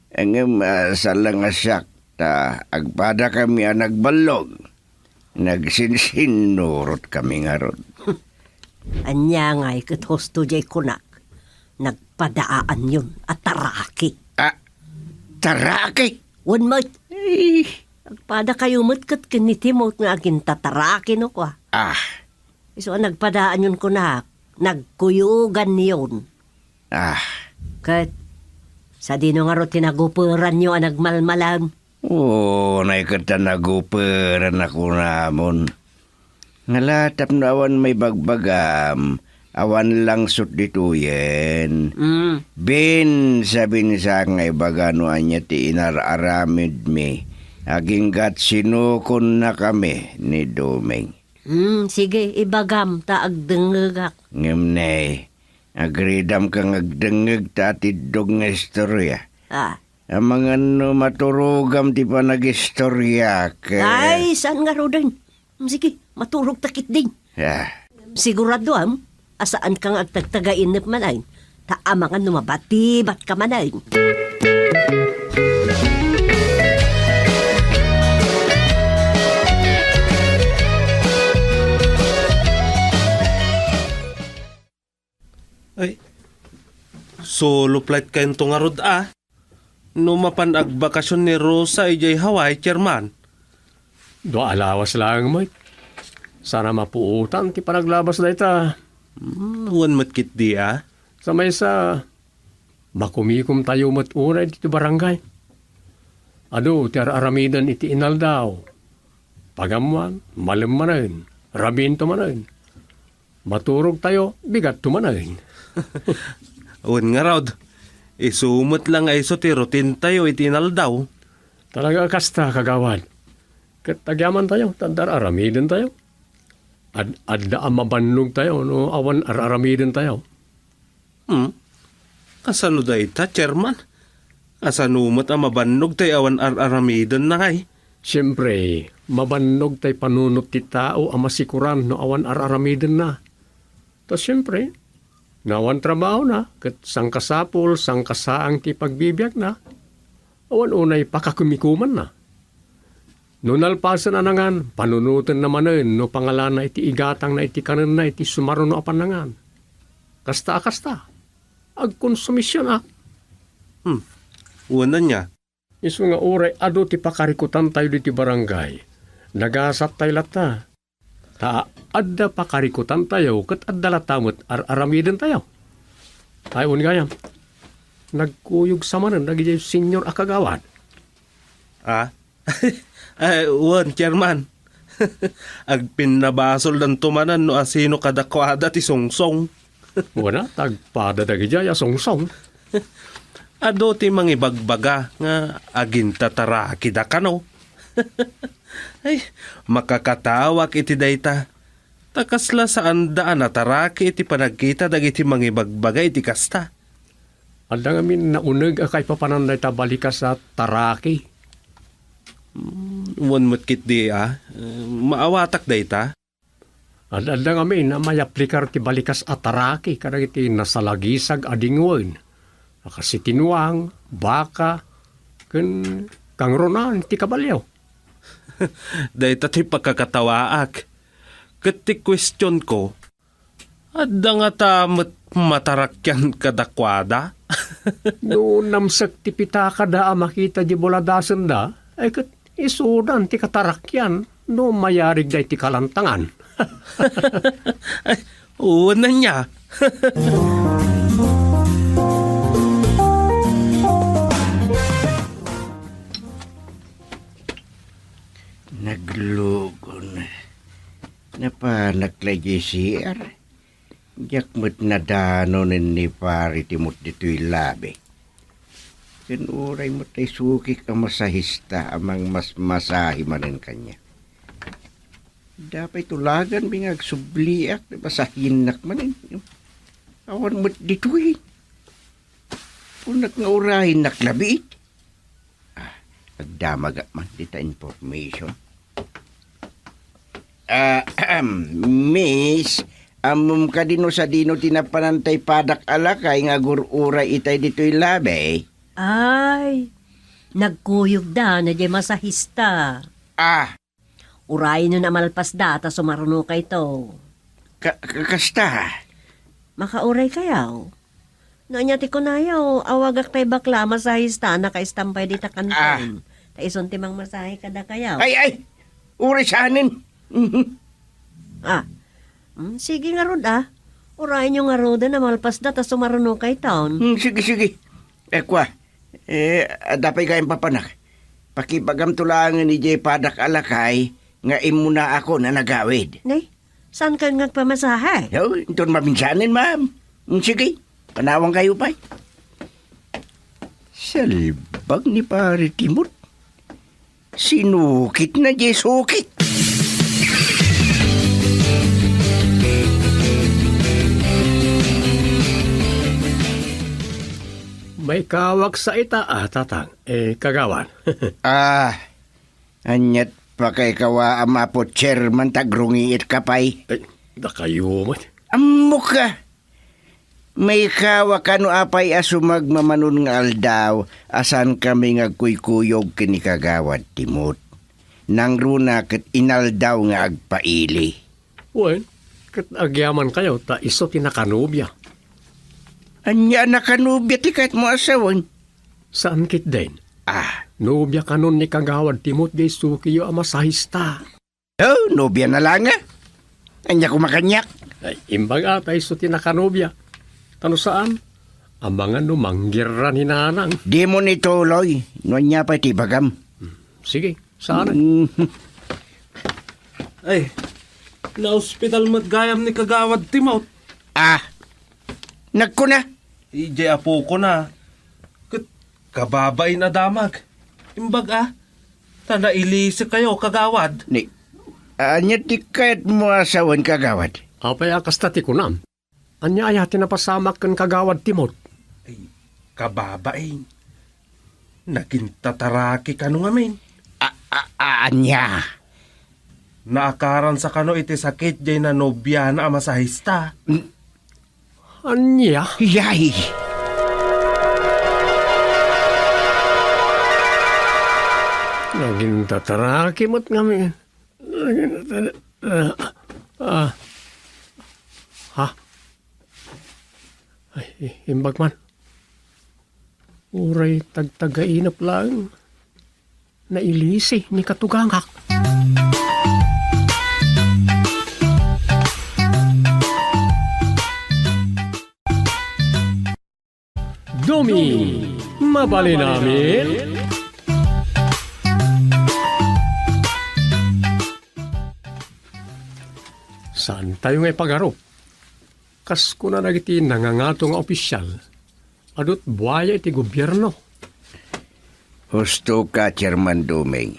Ngem, ah, saan la nga siak, ta agpadakami a nagballog. Nagsinsinnurotkami ngarud. Ania ngay ket husto diay kunak? Nagpadaanyon a taraki. Ah, taraki? Wen met. Eh. Agpadakayo met ket ken ni Timot nga agintataraki no kua. Ah. Isu a nagpadaanyon kunak, nagkuyuganyon. Ah. Ket, sadino ngarud ti naguperanyo a nagmalmalam? Unay ket ta naguperan a kunamon. Ngala, tapno awan maibagbagam, awan langsot ditoyen. Mm. Binsa-binsa nga ibaga no ania ti inar-aramidmi, aginggat sinukonnakami ni Doming. Mm, sige, ibagam ta agdengngegak. Ngem ne, agridam ka nga agdengngeg ta atiddog nga istoria. Ah. Amangan no maturogam ti panagistoriak, eh. Ay, saan ngaruden? Sige, maturog ta ketdi. Ah. Siguradoam a saan ka nga agtagtagainep manen, ta amangan no mabatibat ka manen. Ay, solo flight kayonto ngarud, a? No mapan agbakasyon ni Rosa idiay Hawaii, Chairman? Dua a lawas laeng met. Saan a mapuotan ti panaglabas dayta. Hmm, wen met ketdi, a? Sa maysa, makumikomtayo met unay ditoy barangay. Adu ti ar-aramiden iti inaldaw. Pagammoan, malem manen, rabiinto manen. Maturogtayo, bigatto manen. Wen ngarud, isu met la nga isu ti routine tayo iti inaldaw. Talaga a kasta, kagawad. Ket agyamantayo, ta adda ar-aramidentayo. Ad-, adda a mabannogtayo no awan ar-aramidentayo. Hmm? Kasano dayta, Chairman? Kasano met a mabannog tay awan ar-aramidenna ngay? Siempre, mabannog tay panunot ti tao a masikoran no awan ar-aramidenna. Ta siempre, no awan trabahona, ket sangkasapul, sangkasaang ti pagbibiagna, awan unay pakakumikumanna. No nalpasen a nangan, panunotenna manen no pangalana iti igatangna iti kanenna iti sumaruno a pannangan. Kasta a kasta, agkonsumision a. Hmm. Wen ania? Isu nga uray adu ti pakarikutantayo ditoy barangay, nagasattay latta. Ta adda pakarikutantayo ket adda latta met ar-aramidentayo. Ay, wen gayam, nagkuyog sa manen dagidiay senior a kagawad. Ah? Ay, wen, Chairman. Agpinnabasoldanto manen no asino kadakuada ti songsong. Wen a, tagpada dagidiay a songsong. Adu ti mangibagbaga nga agintatarakida kano. Ay, makakatawak iti dayta. Ta kasla saanda a nataraki iti panagkita dagiti mangibagbaga iti kasta. Adda ngamin nauneg a kaipapanan dayta balikas a taraki. Mm, wen met ketdi a, eh, maawatak dayta. Ad-adda ngamin a mayaplikar ti balikas a taraki kadagiti nasalagisag a dingwen, a kas iti nuang, baka, ken kangrunaan ti kabalio. Dayta ti pakakatawaak. Ket ti kuestionko, adda ngata met matarakian kadakuada? No namsek ti pitakada a makita di buladasenda, ay ket isudan ti katarakian no mayarigda iti kalantangan. Ay, wen ania. Naglugon. Napanak la idiay C R. Diak met nadanonen ni Pari Timot ditoy labi. Ken uray met ay sukik a masahista a mangmasmasahe manen kaniak. Dapay tulaganmi nga agsubliak, masahiennak manen. Awan met ditoy. Kunak nga urayennak labiit. Ah, agdamagak man dita information. Ah, ahem, Miss, ammom kadi no sadino ti napanan tay padak a lakay nga agur-uray itay ditoy labi? Ay, nagkuyogda na diay masahista. Ah, Urayen no a malpasda ta sumarunokayto. Ka-, ka-, kasta? Makauraykayo. No ania ti kunayo, awagak tay bakla a masahista a nakaistampay dita kanton. Ah. Ta isun ti mangmasahe kadakayo. Ay, ay! Uray saanen. Mhm. Ah. Mm, sige ngarud, ah. Urayenyo ngaruden a malpasda ta sumarunokayton. Mm, sige, sige. Eh, kua, Eh, adda pay gayam papanak. Pakibagamto laengen idiay padak a lakay nga immunaakon a nagawid. Nay, saan kan nga agpamasahe? Oh, inton maminsanen, ma'am. Mm, sige, panawankayo pay. Salbag ni Pare Timot. Sinukit na di sukit. Maikawak sa ita, ah, tatang. Eh, kagawad. Ah, aniat pakaikawaam, Apo Chairman, ta agrungiitka pay. Ay, dakayo met. Ammok ka. Maikawa kano apay a sumagmamanon nga aldaw a saankami nga agkuykuyog ken ni Kagawad Timot. Nangruna ket inaldaw nga agpaili. Wen, ket agyamankayo ta isu ti nakanobia. Ania a nakanobia ti kayatmo a sawen? Saan ketdin? Ah. Nobia kanon ni Kagawad Timot diay sukiyo a masahista. Oh, nobia na la nga. Ania koma kaniak? Ay, imbag a ta isu ti nakanobia. Ta no saan, amangan no manggirra ni nanang. Dimo ituloy. No ania pay ti ibagam? Hmm, sige, saan? Mm. Ay, naospital met gayam ni Kagawad Timot. Ah, nagkuna? Idiay apoko na. Ket kababain a damag. Imbag a, ta nailisekayo, Kagawad. Ni, ania ti kayatmo a sawen, Kagawad? Apay a kasta ti kunam? Ania aya ti napasamak ken Kagawad Timot? Ay, kababain. Nagintataraki kano ngamin. A, a, Ania? Naakaransa kano iti sakit jay nanobiana a masahista? Ania? Yay! Nagintataraki met ngamin. Nagintatar-, ah, ah. Ha? Ay, i-, imbag man. Uray tagtagainep laeng. Nailisi ni katugangak. Doming, mabalin amin? Saantayo nga ipagarup. Kas kuna dagiti nangangato nga opisial, adu ti buaya iti gobierno. Husto ka, Chairman Doming.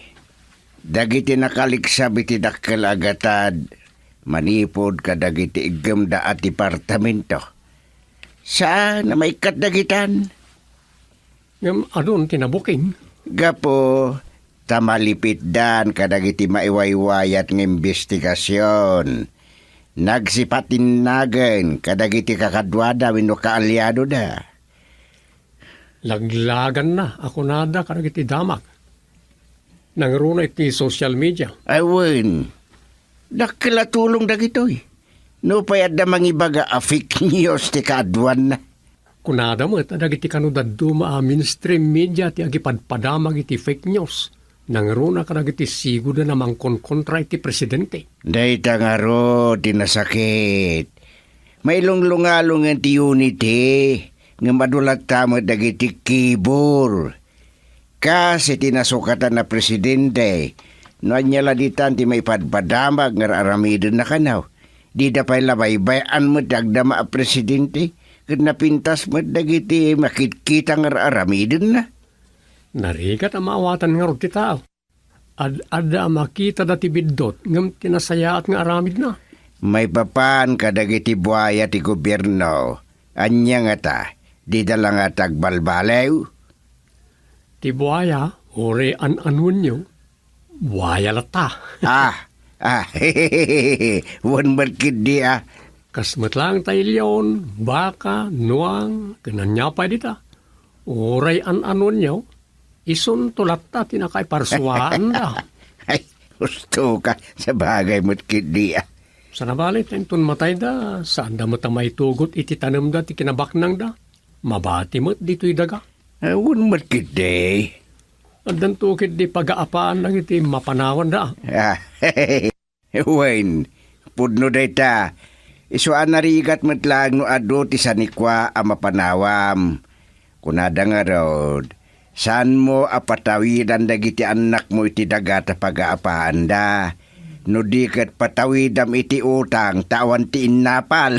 Dagiti nakaliksab iti dakkel a gatad manipud kadagiti iggemda a departamento. Saan a maikkat dagitan? Ngem adun ti nabuking. Gapu ta malipitdan kadagiti maiwaywayat nga imbestigasion. Nagsipatinnagen kadagiti kakaduada wenno kaaliadoda. Laglaganna a kunada kadagiti damak. Nangruna iti social media. Ay, wen. Dakkel a tulong dagitoy. Nupay adda mangibaga a fake news ti kaaduanna. Kunada met a dagiti kano dadduma a mainstream media ti agipadpadamag iti fake news. Nangruna kadagiti sigud a mangkonkontra iti presidente. Dayta ngarud ti nasakit. Mailunglungalungen ti unity, ngem adu latta met dagiti kibur. Kas iti nasukatan a presidente, no ania la ditan ti maipadpadamag nga ar-aramidenna kano, dida pay la baybay-an met ti agdama a presidente, ket napintas met dagiti makitkita nga ar-aramidenna. Narigat a maawatan ngarud ti tao. Ad-adda a makitada ti biddut ngem ti nasayaat nga aramidna. Maipapan kadagiti buaya ti gobierno, ania ngata, dida la ngata agbalbaliw? Ti buaya, uray an-anuenyo, buaya latta. Ah, ah, wen met ketdi, ah. Kas met laeng tay leon, baka, nuang, ken ania pay dita. Uray an-anuenyo, isunto latta ti nakaiparsuaanda. Ay, husto ka, sabagay met ketdi, ah. Sana bale, ta inton matayda, saanda met a maitugot iti tanemda ti kinabaknangda. Mabati met ditoy daga. Awan met ketdi. Addanto ketdi pagaapaanna iti mapanawanda. Ah, wen, pudno dayta. Isu a narigat met laeng no adu ti sanikua a mapanawam. Kunada ngarud, saanmo a patawidan dagiti annakmo iti daga ta pagaapaanda. No di ket patawidam iti utang ta awan ti innapal.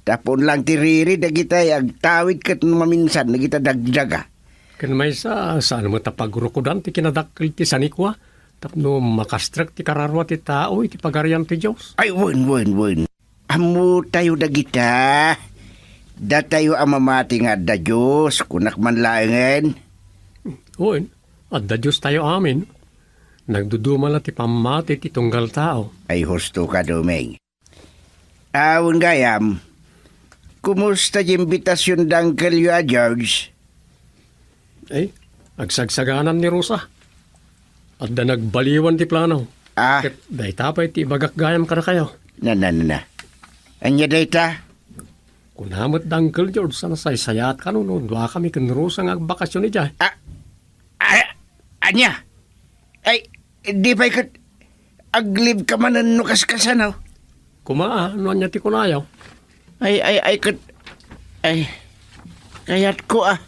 Ta pon lang ti riri dagitay agtawid ket no maminsan dagita dagdaga. Ken maysa, saan met a pagrukodan ti kinadakkel ti sanikua tapno makastrek ti kararua ti tao iti Pagarian ti Dios. Ay, wen, wen, wen. Ammotayo dagita. Datayo a mamati nga adda Dios, kunak man laengen. Wen, adda Diostayo amin. Nagduduma la ti pammati ti tunggal tao. Ay, husto ka, Doming. Awan gayam, kumusta ti imbitasion da angkelyo a George? Ay, agsagsagaan ni Rosa. Adda nagbaliwan ti plano. Ah. Ket dayta pay ti ibagak gayam kadakayo. Na, na, na, na. Ania dayta? Kuna met da Uncle George a nasaysayaat kano no duakami ken Rosa nga agbakasion idiay. Ah, ah, ania? Ay, di pay ket aglibka manen no kaskasano? Kuma, ah, no ania ti kunayo? Ay, ay, ay, ket, ay, kayatko, ah.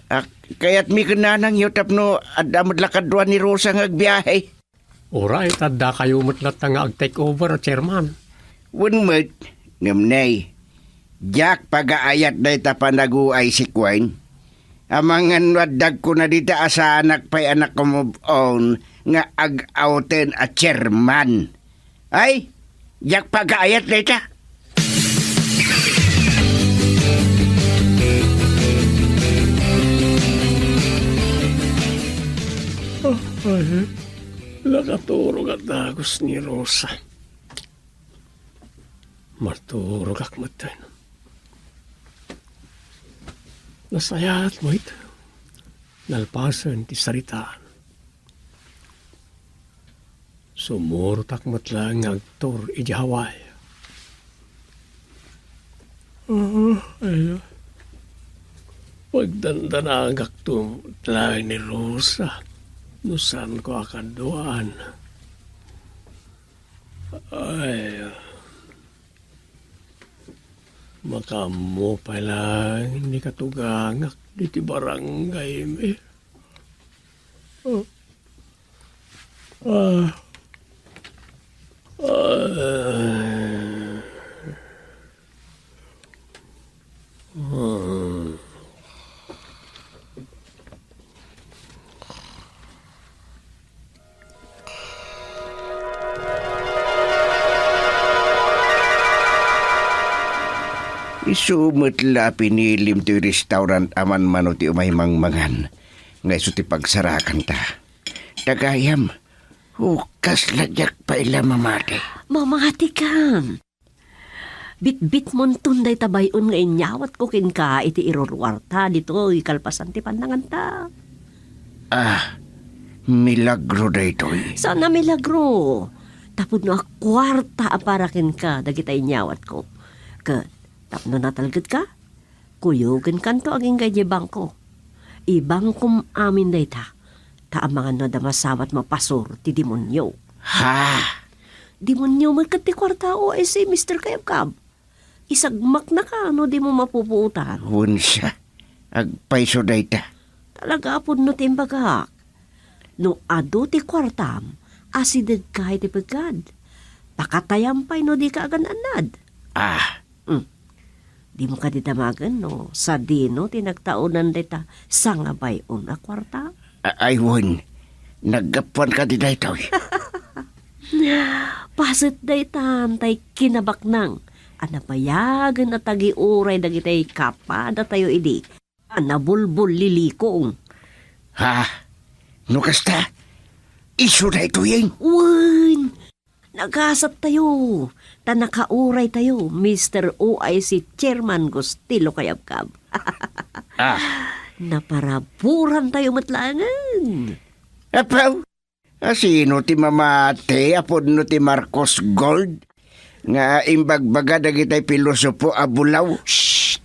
Ah, kayatmi ken nanangyo tapno adda met la kadua ni Rosa nga agbiahe. Uray, ta addakayo met latta nga ag-take over a chairman. Wen met, ngem nay, diak pagaayat dayta panaguay sikuen. Amangan no addak kuna dita a saanak pay a nakamove on nga ag-outen a chairman. Ay, diak pagaayat dayta. Oh, Ay, nakaturog a dagus ni Rosa. Marturogak metten. Nasayaat met nalpasen ti saritaan. Sumurotak met laeng nga agtur idiay Hawaii. Ah, ay, pagdandanagakto laeng ni Rosa no saanko a kaduaan. Ay, makaammo pay laeng ni katugangak ditoy barangaymi. Ah. Ah. Ah. Isu met la a pinilim toy restaurant a manmano ti umay mangmangan, nga isu ti pagsarakanta. Tagayam, o, kasla diak pay la mamati. Mamatikan. Bitbitmonton dayta bay-on nga inyawatko kenka iti iruruarta ditoy kalpasan ti pannanganta. Ah, milagro daytoy. Saan a milagro. Tapno akuarta a para kenka dagita inyawatko. Ket tapno natalgedka, kuyogenkanto agingga idiay bangko. Ibangkom amin dayta, ta amangan no adda masawat mapasur ti demonio. Ha? Demonio met ket ti kuarta, O S C, Mister Kayabkab. Isagmaknaka no dimo mapupuotan. Wen siak, agpayso dayta. Talaga a pudno ti imbagak. No adu ti kuartam, asidegka iti peggad. Pakatayam pay no dika agan-annad. Ah. Mm. Dimo kadi damagen no sadino ti nagtaonan dayta sangabay-on a kuarta? A-, ay wen, naggapuan kadi daytoy? Paset daytan tay kinabaknang a nabayagen a tagiuray dagitay kapadatayo idi a nabulbullilikong. Ha? No kasta, isu daytoyen? Wen, nagasattayo, ta nakauraytayo, Mister O I C Chairman Gustilo Kayabkab. Ah. Naparaburantayo met laengen. Apaw, a sino ti mamati a pudno ti Marcos Gold nga imbagbaga dagitay pilosopo a bulaw? Shh!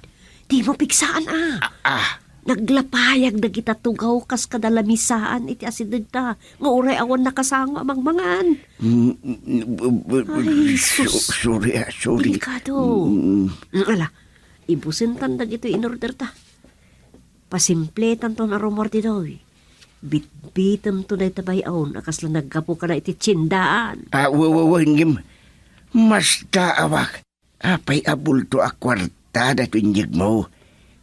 Dimo pigsaan a. Ah, ah. Naglapayag dagita tugaw kas kada lamisaan iti asidegta nga uray awan nakasango a mangmangan. Mm, mm, mm, mm, Ay, so-, sus. Sorry, ah, sorry. Delikado. Mm. Mm, ala, ibusentan dagitoy inorderta. Pasimpletanton a rumor ditoy. Bitbitemto dayta bay-on a kasla naggapu kada iti tiendaan. Ah, wa-, wa-, wa-, ngem, mastaawak. Apay a bulto a kuarta daytoy inyegmo?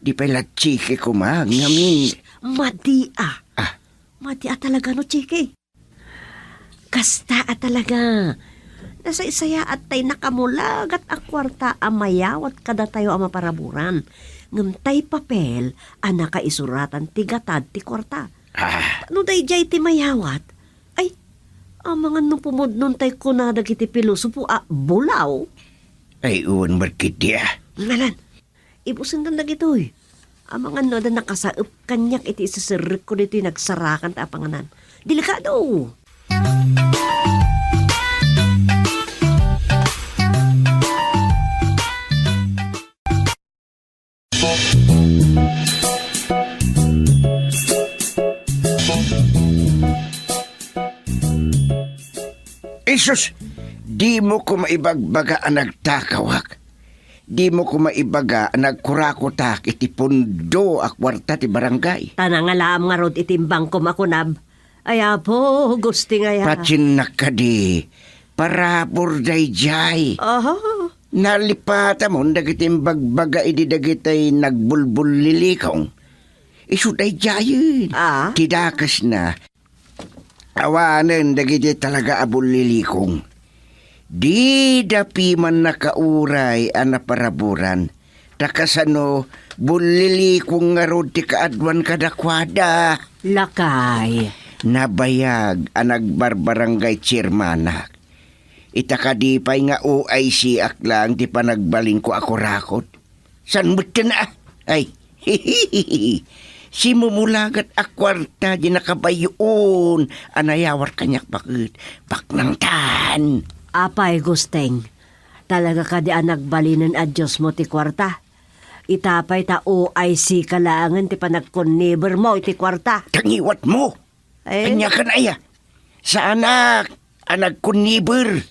Di pay la tseke koma, ngamin. Shh! Madi a. Ah. Madi a talaga no tseke. Kasta a talaga. Nasaysayaat tay nakamulagat a kuarta a mayawat kadatayo a maparaburan. Ngem tay papel a nakaisuratan ti gatad ti kuarta. Ah. No daydiay ti mayawat, ay, amangan no pumudnon tay kuna dagiti pilosopo a bulaw. Ay, wen met ketdi a. Ngalan, ibusendan dagitoy. Amangan no adda nakasaep kaniak iti iseserrekko ditoy nagsarakanta a panganan. Delikado! Isus, dimo koma ibagbaga a nagtakawak. Dimo koma ibaga a nagkurakotak iti pundo a kuarta ti barangay. Ta nangalaam ngarud iti imbangkom a kunab. Ay, Apo, gusting aya. Patiennak kadi, parabur daydiay. Aha. Nalipatamon dagiti imbagbaga idi dagiti nagbulbullilikong. Isu daydiayen. Ah? Ti dakesna, awanen dagiti talaga a bullilikong. Dida piman nakauray a naparaburan. Ta kasano, bullilikong ngarud ti kaaduan kadakuada. Lakay, Nabayag a nagbarbarangay chairmanak. Ita kadi pay nga O I C ak lang ti panagbalinko a kurakot. Saan metten a? Ay, simumulagat a kuarta di nakabayon a nayawar kaniak baket. Baknangtan. Apay, Gusteng, talaga kadi a nagbalinen a Diosmo ti kuarta? Ita pay ta O I C ka laengen ti panagkunnibermo iti kuarta. Tangiwatmo! Eh? Ania kan aya? Saanak a nagkunniber.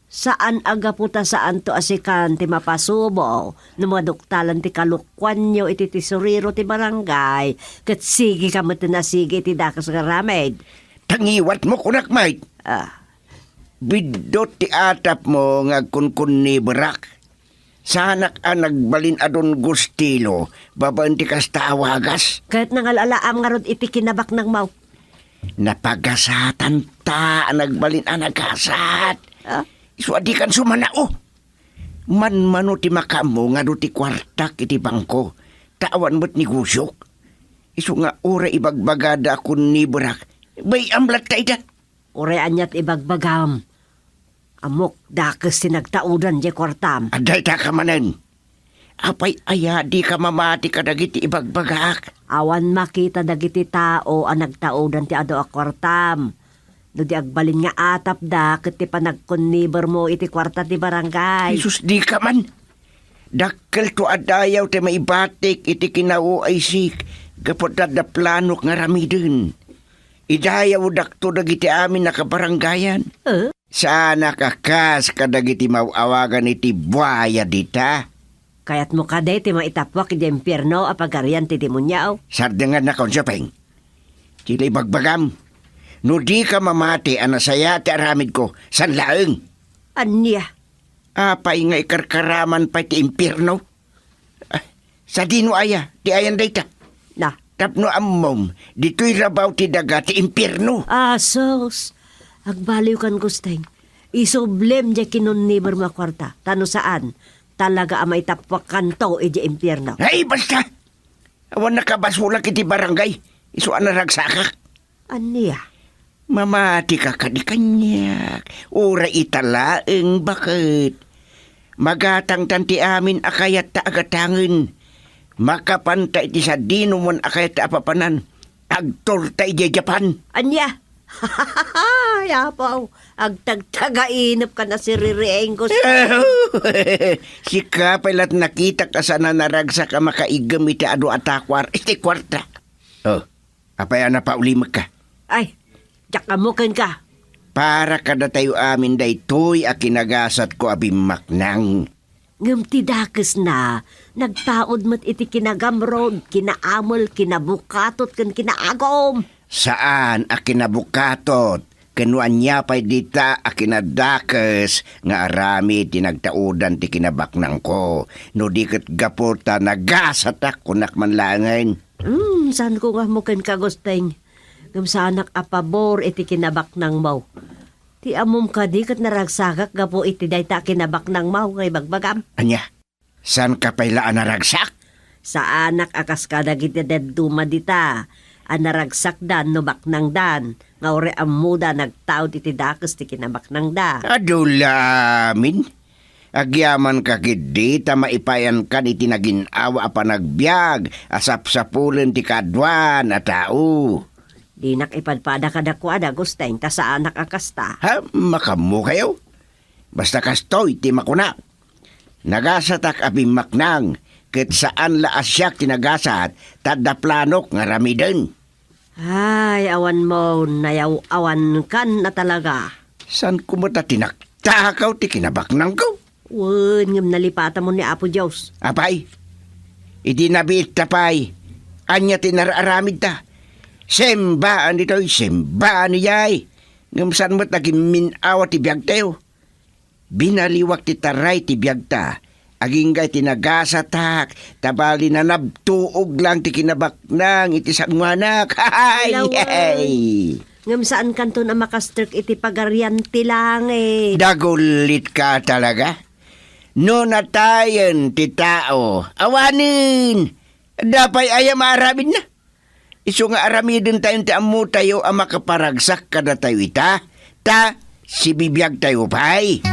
Saan a gapu ta saanto a sikan ti mapasubo no maduktalan ti kalokuanyo iti tesorero ti barangay ket sige ka metten a sige iti dakes nga aramid. Tangiwatmo, kunak met. Ah. Biddut ti atapmo nga agkunkunniberak. Saanak a nagbalin a Don Gustilo babaen ti kasta a wagas. Ket nangal-alaam ngarud iti kinabaknangmo. Napagasatanta a nagbalin a nagasat. Ah? Isu a dikan sumanao. Manmano ti makaammo nga adu ti kuartak iti bangko, ta awan met negosiok. Isu nga uray ibagbagada a kunniberak, bay-am latta ida. Uray aniat ibagbagam. Ammok, dakes ti nagtaudan diay kuartam. Adda ita ka manen. Apay aya dika mamati kadagiti ibagbagak? Awan makita dagiti tao a nagtaudan ti adu a kuartam. No di agbalin nga atapda ket ti panagkunnibermo iti kuarta ti barangay. Jesus, dika man. Dakkelto a dayaw ti maibatik iti kina-O I C gapu ta adda planok nga aramiden. Idayawdakto dagiti amin a kabarangayan. Eh? Saanak a kas kadagiti maw-awagan iti buaya dita. Kayatmo kadi ti maitappuak idiay impierno a pagarian ti demonio? Sardengannakon, Siopeng. Ti ibagbagam, no dika mamati a nasayaat ti aramidko, saan laeng. Ania? Apay nga ikarkaraman pay ti impierno? Ah, sadino aya ti ayan dayta? Na. Tapno ammom, ditoy rabaw ti daga ti impierno. Asus! Agbaliwkan, Gusteng. Isublem diay kinunnibermo a kuarta. Ta no saan, talaga a maitappuakkanto idiay impierno. Ay, basta! Awan nakabasolak iti barangay. Isu a naragsakak. Ania? Mamatika kadi kaniak, uray ita laeng baket. Magatangtan ti amin a kayatta a gatangen. Makapanta iti sadinoman a kayatta a papanan. Agturta idiay Japan. Ania? Ay, Apo, agtagtagainep ka na siririeng, Gusteng. Sika pay la't nakitak a saan a naragsak a makaiggem iti adu a takuar iti kuarta. Oh. Apay a napaulimekka? Ay, diak ammo kenka. Para kadatayo amin daytoy a kinagasatko a bimmaknang. Ngem ti dakesna, nagtaud met iti kinagamrod, kinaamel, kinabukatot, ken kinaagum. Saan a kinabukatot, ken no ania pay dita a kinadakes nga aramid ti nagtaudan ti kinabaknangko, no di ket gapu ta nagasatak, kunak man laengen. Hmm, saanko nga ammo kenka, Gusteng. Ngem saanak a pabor iti kinabaknangmo. Ti ammom kadi ket naragsakak gapu iti dayta a kinabaknangmo nga ibagbagam. Ania? Saanka pay la a naragsak? Saanak a kas kadagiti dadduma dita a naragsakdan no baknangdan, nga uray ammoda nagtaud iti dakes ti kinabaknangda. Adu la amin. Agyamanka ketdi ta maipayankan iti nagin-awa a panagbiag a sapsapulen ti kaaduan a tao. Dinak ipadpada kadakuada, Gusteng, ta saanak a kasta. Ha, makammo kayo? Basta kastoy ti makuna. Nagasatak a bimmaknang, ket saan la a siak ti nagasat, ta adda planok nga aramiden. Ay, awan mo, nayaw-awankan na talaga. Saan ko met a tinaktakaw ti kinabaknangko? Wen, ngem nalipatan mo ni Apo Dios. Apay, idi nabiit ta pay, ania ti nararamid ta? Simbaan ditoy, simbaan ijay. Ngem saan met a gimmin-awa ti biagtayo. Binaliwak ti taray ti biagta, agingga iti nagasatak, ta bali na nabtuog lang ti kinabaknang iti sanguanak. Hay, Lawan. Hay! Ngem saankanton a makastrek iti Pagarian ti Langit. Dagulitka talaga? No natayen ti tao, awanen! Dapay aya maaramidna? Isu nga aramidentayon ti ammotayo a makaparagsak kadatayo ita, ta sibibiagtayo pay.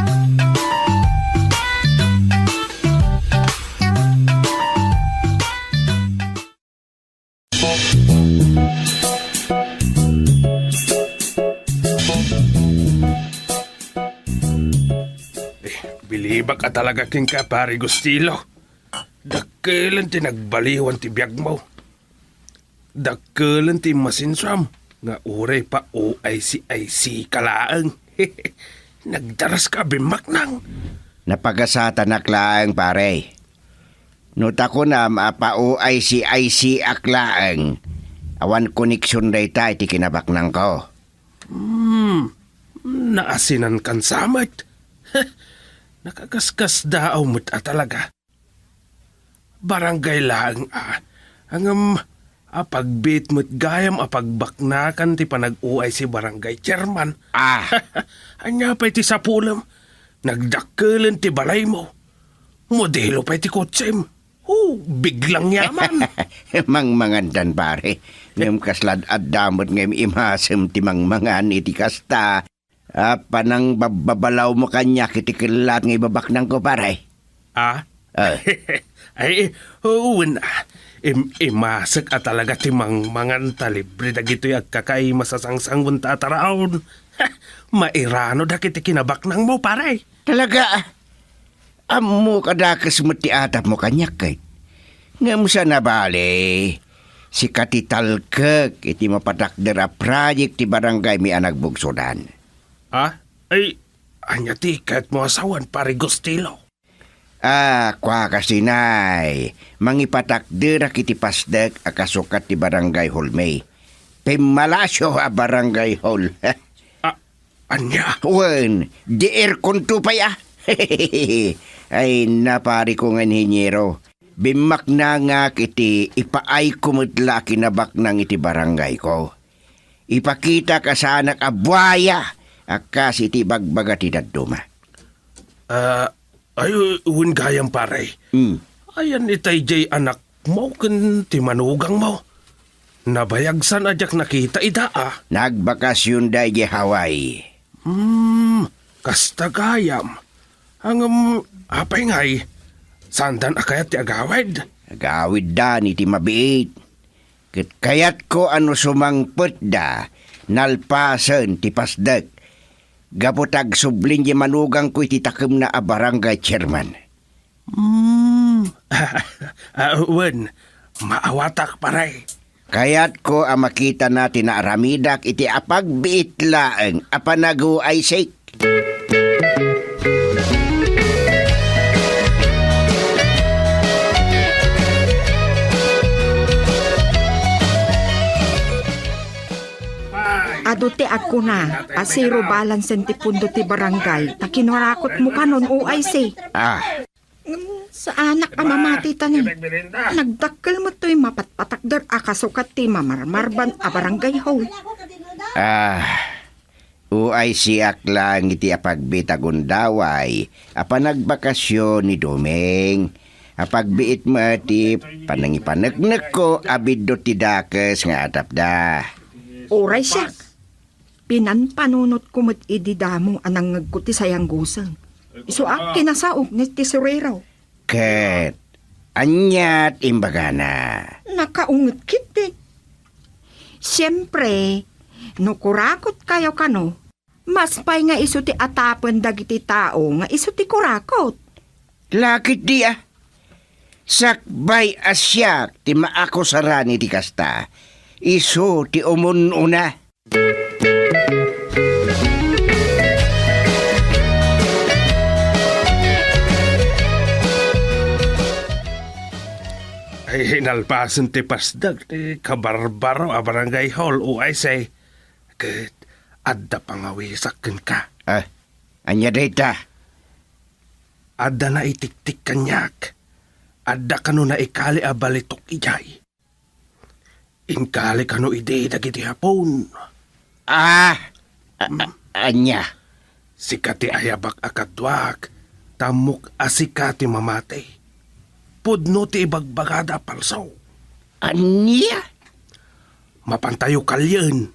Eh, bilibak a talaga kenka, Pare Gustilo. Dakkelen ti nagbaliwan ti biagmo. Dakkelen ti masinsuam nga uray pa O I C I C ka laeng. Nagdaraska a bimmaknang. Napagasatanak laeng, pare. No ta kunam a pa-O I C I C ak laeng, awan koneksion dayta iti kinabaknangko. Hmm, naasinankan sa met. Nakagaskasdaaw met a talaga. Barangay laeng a, ngem apagbiit met gayam a pagbaknakan ti panag-O I C barangay chairman. Ah. Ania pay ti sapulem? Nagdakkelen ti balaymo. Modelo pay ti kotsem. Oh, biglang yaman. Mangmangandan, pare. Ngem kasla adda met nga im-imasem ti mangmangan iti kasta. A, panangbababalawmo kaniak iti kellat nga ibabaknangko, pare. Ah? Ah. Ay, wen, ah. Im-, imasek a talaga ti mangmangan ta libre dagitoy agkakaimas a sangsangbong ta a taraon. Ha, mairano dagiti kinabaknangmo, pare. Talaga, ah. Ammok a dakes met ti atapmo kaniak, ket. Ngem saan a bale, sika ti talkek iti mapatakder a project ti barangaymi a nagbugsodan. Ah? Ay, ania ti kayatmo a sawen, Pare Gustilo? Ah, kua kasi, nay, mangipatakderak iti pasdek a kasukat ti barangay hallmi. Pimmalasyo a barangay hall. Ah, ania? Wen, di aircon to pay, ah. Ay, napari ko nga inhinyero. Bimmaknangak iti ipaayko met la a kinabaknang iti barangayko. Ipakitak a saanak a buaya a kas iti ibagbaga ti dadduma. Ah, ay, wen gayam, pare. Hmm. Ayan itay jay anakmo ken ti manugangmo. Nabayagsan a diak nakita ida, ah. Nagbakasyon da idiay Hawaii. Hmm, kasta gayam. Ngem, apay ngay, saandan a kayat ti agawid? Agawiddan iti mabiit. Ket kayatko a no sumangpetda, nalpasen ti pasdek. Gapu ta agsublin ti manugangko iti takemna a barangay chairman. Hmm. Ah, wen, maawatak, pare. Kayatko a makitana ti naaramidak iti apagbiit laeng a panaguaysik. Adu ti agkuna a zero balance ti pondo ti barangay ta kinurakotmo kanon, O I C. Ah. Ngem saanak a mamati ta ni. Nagdakkel met toy mapatpatakder a kasukat ti mamarmarban a barangay hall. Ah, O I C ak lang iti apagbiit a gundaway a panagbakasyon ni Doming. Apagbiit met ti panangipaneknekko a biddut ti dakes nga atapda. Uray siak. Pinanpanunotko met idi damo a nangngegko ti sayangguseng. Isuak kinasaok ni tesorero. Ket ania ti imbagana? Nakaunget ketdi. Siempre, no kurakotkayo kano, mas pay nga isu ti atapen dagiti tao nga isu ti kurakot. La ketdi a. Sakbay a siak ti maakusarani ti kasta, isu ti umun-una. Ay, nalpasen ti pasdek ti kabarbaro a barangay hall, O I C. Ket adda pangawisak kenka. Ah, ania dayta? Adda naitiktik kaniak. Adda kano naikali a balitok idiay. Inkali kano idi dagiti Hapon. Ah! A-, a-, ania? Sika ti ayabak a kaduak, ta ammok a sika ti mamati. Pudno ti ibagbagada a palso. Ania? Mapantayo kalien.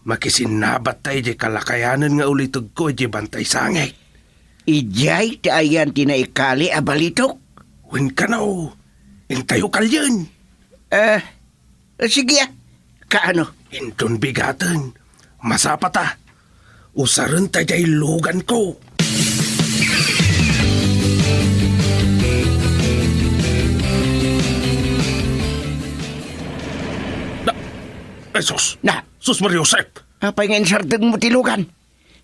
Makisinnabatta idiay kalakayanen nga ulitegko idiay bantay sangit. Idiay ti ayan ti naikali a balitok? Wen kano, intayo kalien. Eh, eh, sige, ah. Kaano? Inton bigaten, masapata. Usarenta diay luganko. Na, Jesus! Na! Sus Maria Josep! Apay nga insardengmo ti lugan?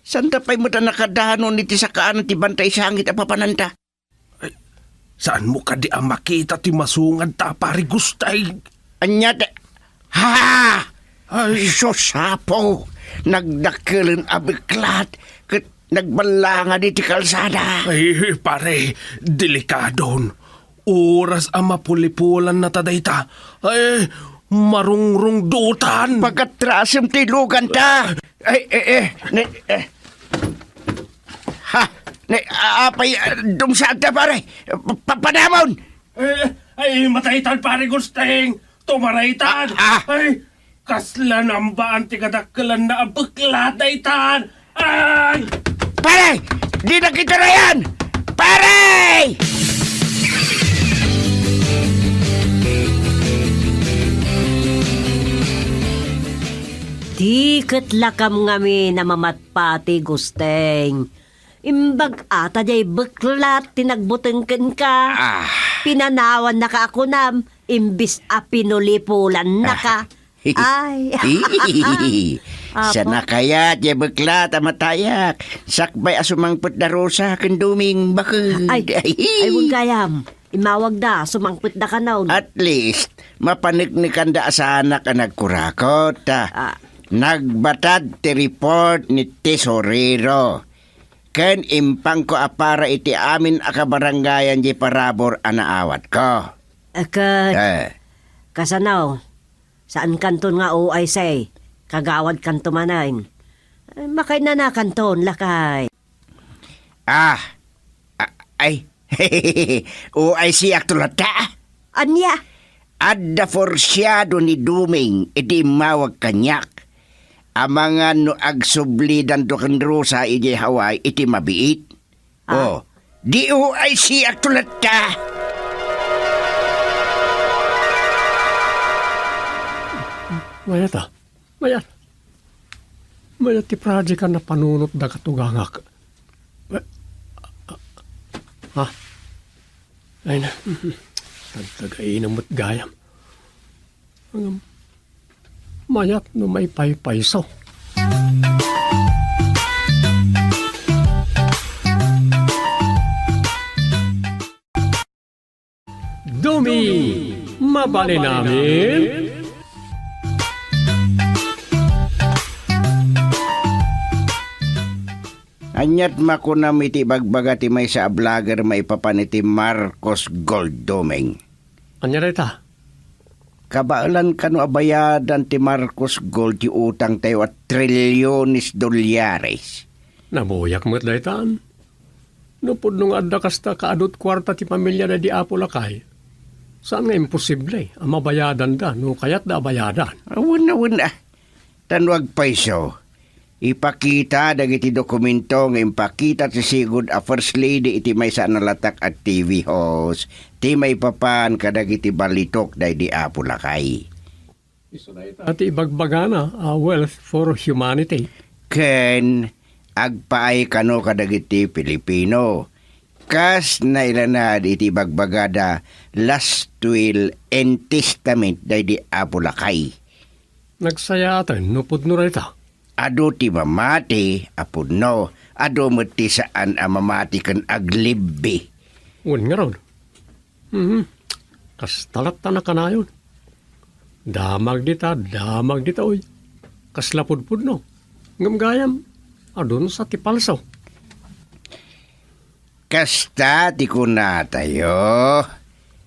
Santa pay met a nakadanon iti sakaanan ti bantay sangit a papananta? Ay, saanmo kadi a makita ti masungadta, Pare Gusteng? Ania ti, ha! Ay. Sus, Apo! Nagdakkelen a beklat ket nagballangad iti kalsada. Ay, pare, delikadon. Oras a mapulipulanna ta dayta. Ay, marungrungdotan. Pagatrasem ti luganta. Ay, eh, eh, ne, eh. Ha? Ne, a-, apay, ah, dumsaagta, pare? Pa-, pa-, padamon! Eh, ay, mataytan, Pare Gusteng! Tumaraytan! Ah, ah. Ay, kasla nambaan ti kadakkelanna a beklat daytan! Ay! Pare! Dina kiturayan! Pare! Di ket lakam ngamin a mamat- Pati Gusteng. Imbag ata diay beklat ti nagbuteng kenka. Ah. Pinanawannaka a kunam, imbis a pinulipulannaka. Ah. Ay. Apo. Sana kayat diay beklat a matayak. Sakbay a sumangpet da Rosa ken Doming, baket. Ay, ay, wen gayam. Immawagda, sumangpetda kanon. At least, mapaneknekanda a saanak a nagkurakot. Ah. Nagbatad ti report ni tesorero. Ken impangko a para iti amin a kabarangayan diay parabur a naawatko. Eh, ket, eh, kasano? Saankanton nga O I C, kagawadkanto manen. Eh, makainanakanton, lakay. Ah, a-, ay, O I C akto latta. Ania? Adda porsiado ni Doming iti immawag kaniak. Amangan no agsublidanto ken Rosa idiay Hawaii iti mabiit. Ah? Oh, di O I C akto latta. Mayat, ah. Mayat. Mayat ti project a napanunot da katugangak. Ha? Ay na. Tagtagainam met gayam. Ngem, mayat no maipaypayso. Dumi, mabalin amin? Aniat makunam iti ibagbaga ti maysa a vlogger maipapan iti Marcos Gold, Doming? Ania dayta? Kabaelan kano a bayadan ti Marcos Gold ti utangtayo a trilyones dolyares? Nabuyak met daytan. No pudno nga adda kasta kaadut kuarta ti pamilya daydi Apo Lakay, saan nga imposible a mabayadanda no kayatda a bayadan. Awan, awan, ah. Ta no agpayso, ipakita dagiti dokumento nga impakita ti sigud a First Lady iti maysa a nalatak a T V host ti maipapan kadagiti balitok daydi Apo Lakay. Isu dayta ti ibagbagana a wealth for humanity. Ken agpaay kano kadagiti Filipino, kas nailanad iti ibagbagada last will and testament daydi Apo Lakay. Nagsayaaten no pudno dayta. Adu ti mamati a pudno, adu met ti saan a mamati ken aglibbi. Wen ngarud. Mhm. Kasta latta a kanayon. Damag dita, damag dita, uy. Kasla pudpudno. Ngem gayam, adun sa ti palso. Kasta ti kunatayo.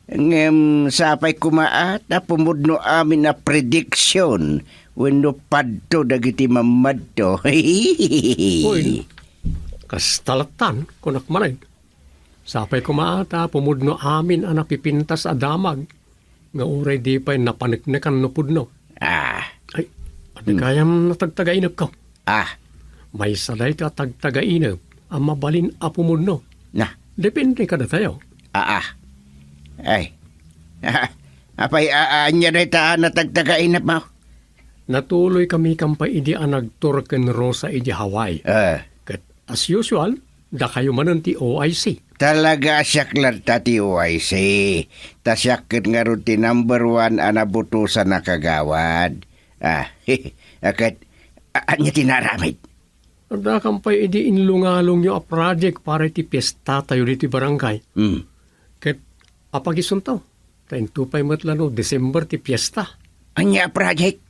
Ngem sapay koma a ta pumudno amin a prediction wenno padto dagiti mammadto. Uy, kasta lattan, kunak manen. Sapay koma a ta pumudno amin a napipintas a damag nga uray di pay napaneknekan no pudno. Ah. Ay, adda Hmm. gayam natagtagainepko. Ah. Maysa dayta a tagtagainep a mabalin a pumudno. Na. Depende kadatayo. Ah, ah. Ay. Apay, a-, ania dayta a natagtagainepmo? Natuloykami kampay idi a nagtour ken Rosa idi Hawaii. Ah. Ket, as usual, dakayo manen ti O I C. Talaga a siak latta ti O I C. Ta siak ket ngarud ti number one a nabutosan a kagawad. Ah, a ket, a-, ania ti naaramid? Adda kampay idi inlungalongyo a project para iti piestatayo ditoy barangay. Hmm. Ket apagisunto, ta intoy pay met la no December ti piesta. Ania a project?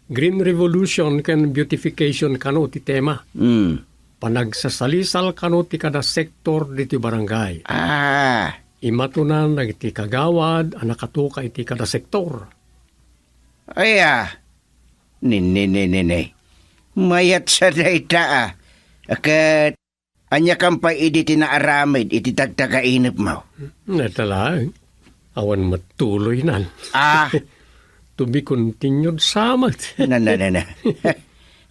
Green Revolution ken Beautification kano ti tema. Hmm. Panagsasalisal kano ti kada sektor ditoy barangay. Ah. Imatunan dagiti kagawad a nakatuka iti kada sektor. Aya, Nini, nini, nini. Mayat sa dayta, a. Ket, ania kampay idi ti naaramid iti tagtagainepmo? Nata laeng. Awan met tuloynan. Ah. To be continued sa met. Na, na, na, na.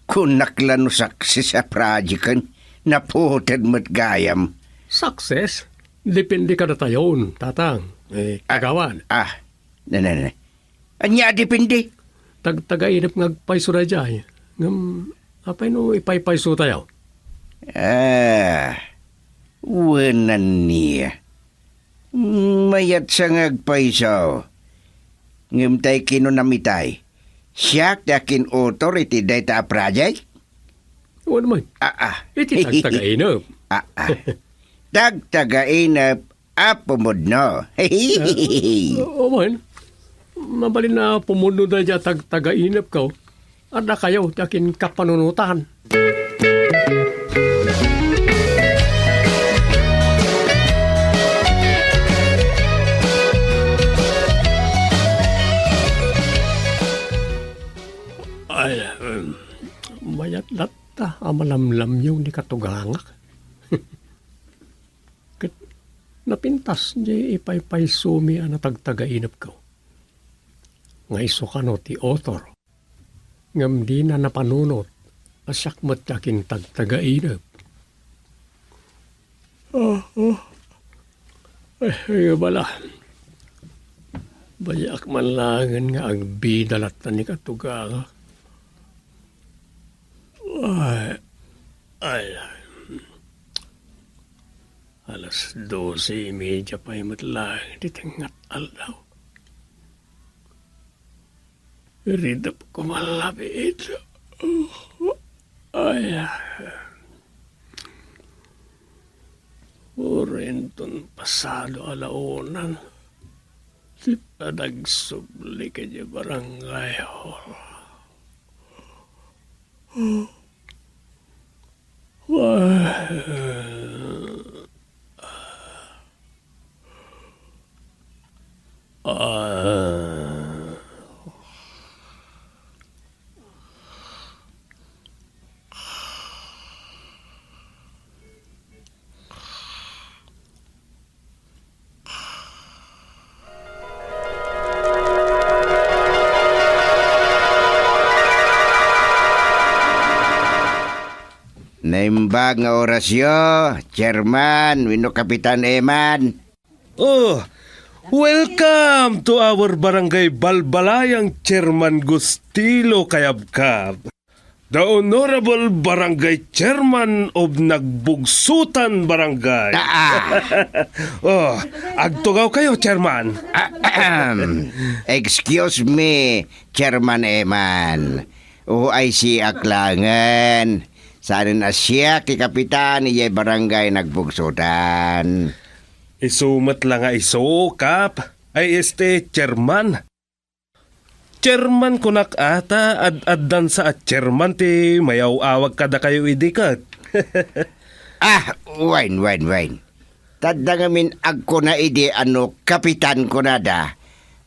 Kunak la no success a project, naputed met gayam. Success? Depende kadatayon, Tatang. Eh, Ah. kagawad. Ah. Na, na, na. Ania a depende? Tagtagainep nga agpayso daydiay. Ngem, apay no ipaypaysotayo? Ah, wen ania. Mm, mayat sa nga agpayso. Ngem tay kinunam itay, siak ti akin-utor iti dayta a project? Wen man. Ah, ah. Iti tagtagainep. Ah, ah. Tagtagainep a pumudno. Ah, o, wen. Mabalin a pumudno daydiay a tagtagainepko. Adda kayo ti akin kapanunotan. Ay, em, mayat latta a malamlamyo ni katugangak. Ket napintas diay ipaypaysomi a natagtagainepko. Nga isu kano ti author. Ngem dina napanunot a siak met ti akin tagtagainep. Ah, ah. Ay, ay, bala. Bayaak man laengen nga agbida latta ni katugangak. Ay, ay, ay. Alas dose y media pay met laeng ti tengnga ti aldaw. Iridep ko man labiit. Ay. Uray inton pasado a la unan ti panagsubli idiay barangay hall. Naimbag nga orasyo, Chairman wenno Kapitan Eman. Oh, welcome to our Barangay Balbalayang, Chairman Gustilo Kayabkab. The Honorable Barangay Chairman of Nagbugsutan Barangay. Ah, ah. Oh, agtugaw kayo, Chairman. Ahem. Excuse me, Chairman Eman. O I C ak laengen. Saanen a siak ti kapitan idiay Barangay Nagbugsutan. Isu met la nga isu, Kap. Ay, este, Chairman. Chairman kunak ata, ad-addan sa a chairman ti mayaw-awag kadakayo idi ket. Ah, wen, wen, wen. Ta adda ngamin agkuna idi a no kapitan kunada.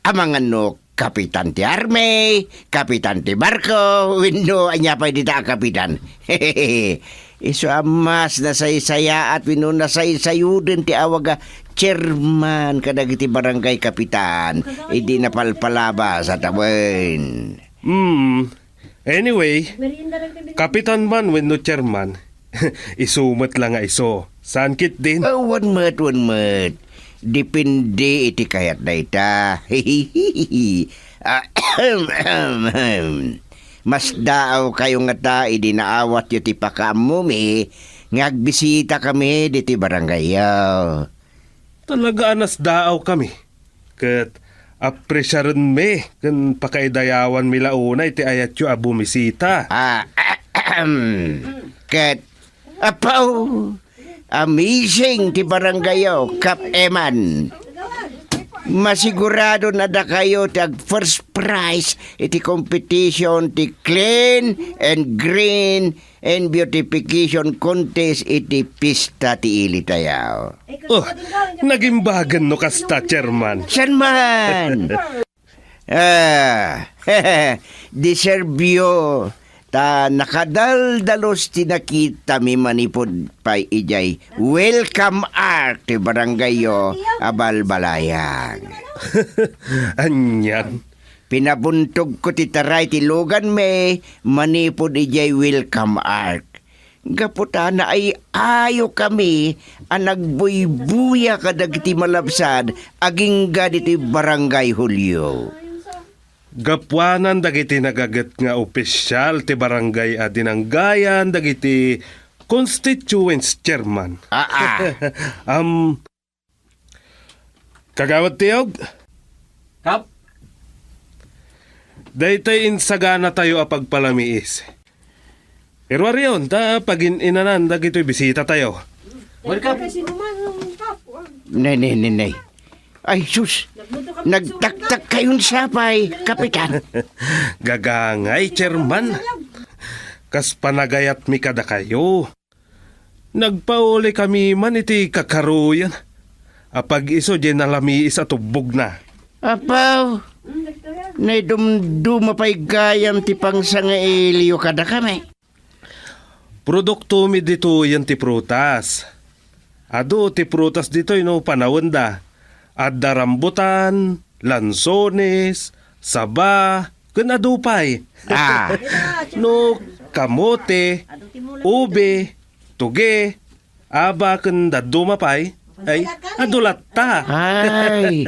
Amangan no kapitan ti army, kapitan ti barko, wenno ania pay dita a kapitan. Isu a mas nasaysayaat wenno nasaysayuden ti awag a chairman kadagiti barangay kapitan idi napalpalabas a tawen. Hmm. Anyway, kapitan man wenno chairman, isu met la nga isu. Saan ketdin? Oh, wen met, wen met. Depende iti kayatda ita. Ahem, ahem, ahem. Masdaawkayo ngata idi naawatyo ti pakaammomi nga agbisitakami ditoy barangayyo. Talaga a nasdaawkami. Ket apresiarenmi ken pakaidayawanmi la unay ti ayatyo a bumisita. Ah, ket, apo, amazing ti barangayyo, Kap Eman. Masigurado na dakayo ti ag first prize iti competition ti Clean and Green and Beautification Contest iti pista ti ilitayo. Oh, nagimbagan no kasta, Chairman. Sian man? Ah, deserve you. Ta nakadaldalus ti nakitami manipud pay idiay welcome ark ti barangayyo a balbalayang. Anian? Pinabuntogko ti taray ti luganmi manipud idiay welcome ark. Gapu ta naay-ayokami a nagbuybuya kadagiti malabsad agingga ditoy Barangay Julio. Gapuanan dagiti nagaget nga opisial ti barangay a dinanggayan dagiti constituents, Chairman. Aa. Am, Kagawad Tiog? Kap? Daytoy insaganatayo a pagpalamiis. Iruarion ta pagin-inanan dagitoy bisitatayo. Welcome. Nay, nay, nay, nay. Ay, sus. Nagtaktak kayon sapay, Kapitan. Gagangay, Chairman. Kas panagayatmi kadakayo. Nagpaulikami man iti kakaruyan a pag-isu diay nalamiis a tubbogna. Apaw, naidumduma pay gayam ti pangsangailiyo kadakami. Produktomi ditoyen ti prutas. Adu ti prutas ditoy no panawenda. Adda rambutan, lansones, saba, ken adu pay. Ah. No kamote, ube, tuge, aba, ken dadduma pay, ay, adu latta. Ay,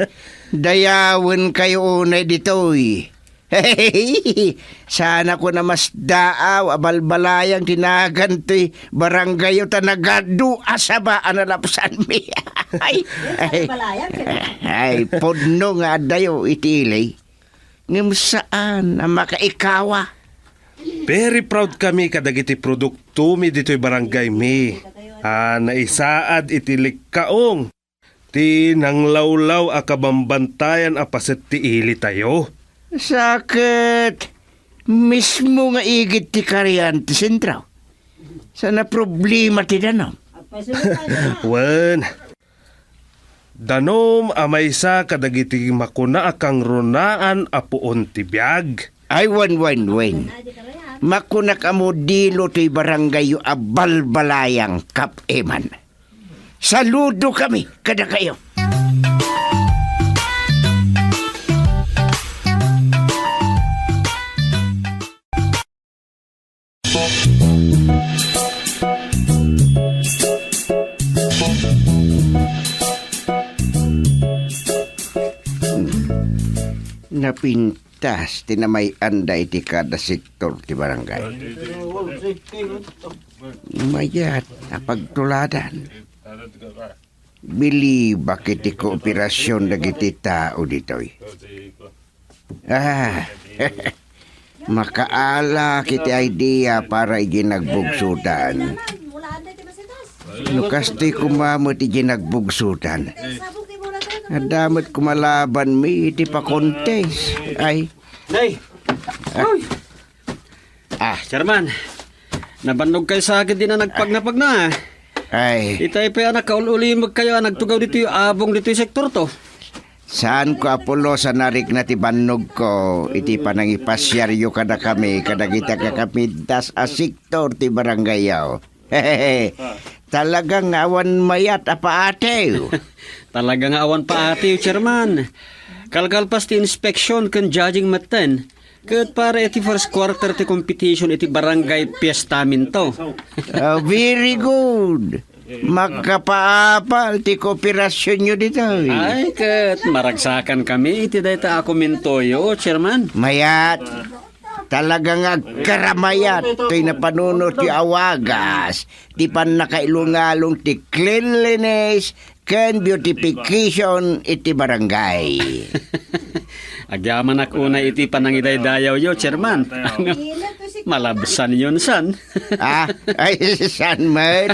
dayawenkayo unay ditoy. Saan a kuna masdaaw a balbalayang ti nagan ti barangayyo ta nagadu a saba a nalapsanmi. Ay, ay, ay, pudno nga addayo iti ili. Ngem saan a makaikawa. Very proud kami kadagiti produktomi ditoy barangaymi a naisaad iti likkaong ti nanglawlaw a kabambantayan a paset ti ilitayo. Sa ket mismo nga igid ti karian ti sentro. Saan a problema ti danum. Wen, danum a maysa kadagiti makuna a kangrunaan a puon ti biag. Ay, wen, wen, wen. Makunak a modelo toy barangayyo a balbalayang, Kap Eman. Saludokami kadakayo. Napintas ti namay-anda iti kada sektor ti barangay. Mayat a pagtuladan. Bilibak iti kooperasyon dagiti tao ditoy. Ah, makaalak iti idea para iti nagbugsutan. No kastoy koma met iti nagbugsutan, adda met koma labanmi iti pakontes. Ay. Nay! Ah. Ay! Ah, Chairman, nabannog kayo sa akin di na nagpagnapagna. Ay. Itay pa anak, kaul-ulimag kayo, ah, nagtugaw ditoy abong ditoy sektor to. Saan ko, Apollo, sa narikna ti bannogko iti panangipasiaryo kadakami, kadagiti kakapintas a sektor ti barangayyo. Talaga nga awan mayat a paatiw. Talaga nga awan paatiw, Chairman. Kalkalpas ti inspeksyon ken judging metten. Ket para iti first quarter ti competition iti barangay fiestaminto. Ah, very good. Makapaapal ti kooperasyonyo ditoy. Ay, ket maragsakan kami iti dayta a komentoyo, Chairman. Mayat, talaga nga agkaramayat toy napanunot ti awagas ti pannakailungalong ti cleanliness ken beautification iti barangay. Agyamanak unay iti panangidaydayawyo, Chairman. Ano? Malabsan yun, san? Ah, ay, san met?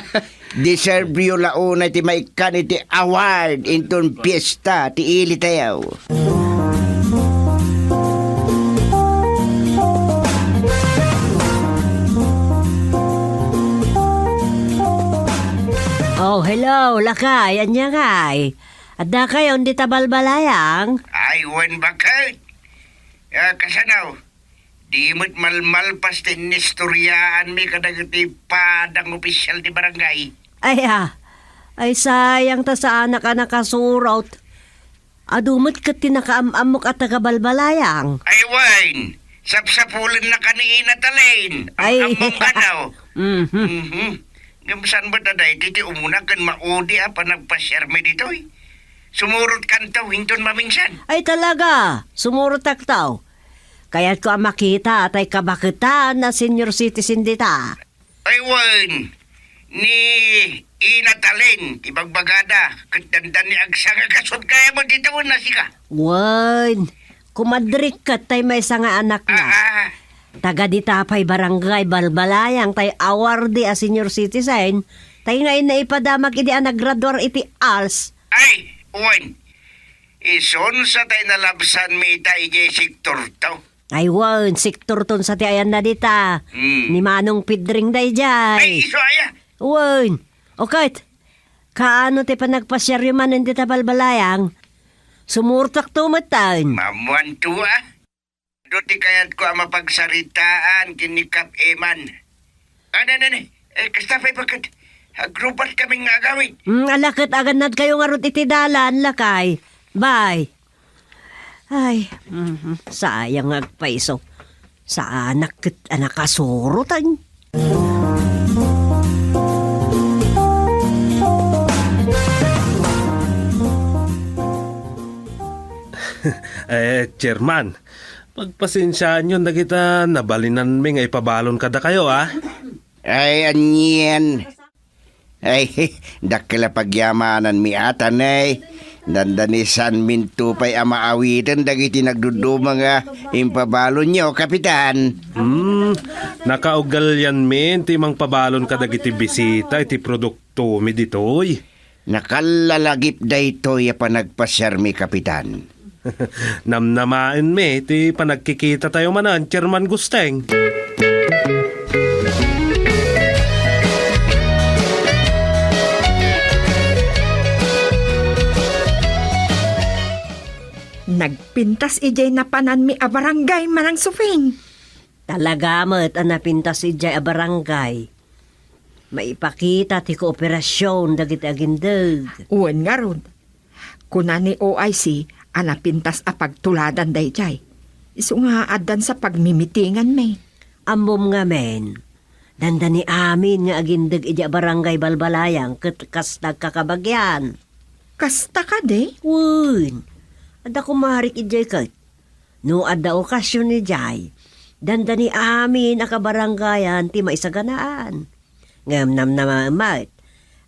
Deserve yo la unay ti maikkan iti award inton fiesta ti ili tayo. Oh, hello, lakay, ania ngay? Adda kayon dita balbalayang? Ay, wen, baket. Ah, kasano? Di met malmalpas ti inistoryaanmi kadagiti padang opisyal ti barangay. Ay, ah. Ay, sayang ta saanak a nakasurot. Adu met ket ti nakaam-ammok a taga-balbalayang. Ay, wen, sapsapulennaka ni Ina Talin. Ay. Am-ammom kano? Mhm. Mhm. Ngem saan met a daytoy ti umuna ken maudi a panagpasiarmi ditoy? Sumurotkanto inton maminsan. Ay, talaga, sumurotakto. Kayatko a makita tay kabaketan a senior citizen dita. Ay, wen, ni Ina Talin ti bagbagada ket dandani agsangagason kayat met dita wenno sika. Wen, kumadrik ket tay maysa nga anakna. Ah, ah. Taga dita pay barangay Balbalayang tay awardi a senior citizen, tay nga inna ipadamag idi a naggraduar iti als. Ay, wen. Isunsa tay nalabsanmi ita idiay sektorto? Ay, wen, sektorton sa ti ayanna dita. Hmm. Ni Manong Pedring daydiay. Ay, isu aya? Wen. O ket, kaano ti panagpasiaryo manen dita balbalayang? Sumurtakto metten. Maammoanto, a. Adu ti kayatko a mapagsaritaan ken ni Kap Eman. Ania, ania, ania? Eh, kasta pay baket. Agrupatkami nga agawid. Mm, ala ket agannadkayo ngarud iti dalan, lakay. Bye. Ay, mhm, sayang nga agpayso. Saanak ket a nakasurotan. Eh, Chairman, pagpasensiaanyon dagita nabalinanmi nga ipabalon kadakayo, a? Ay, anian. Ay, dakkel a pagyamananmi ata, nay. Dandani saanminto pay a maawiten dagiti nagduduma nga impabalonyo, Kapitan. Hmm, nakaugalianmin ti mangpabalon kadagiti bisita iti produktomi ditoy. Nakalalagip daytoy a panagpasiarmi, Kapitan. Namnamaenmi ti panagkikitatayo manen, Chairman Gusteng. Nagpintas idiay napananmi a barangay, Manang Sufing. Talaga met a napintas idiay a barangay. Maipakita ti kooperasion dagiti agindeg. Wen ngarud, kuna ni O I C a napintas a pagtuladan daydiay. Isu nga addan sa pagmimitinganmi. Ammom ngamin, dandani amin nga agindeg idiay a barangay balbalayang ket kasta agkakabagian. Kasta kadi? Wen, adda kumarik idiay ket. No adda okasion idiay, dandani amin a kabarangayan ti maisaganaan. Ngem namnamaen met,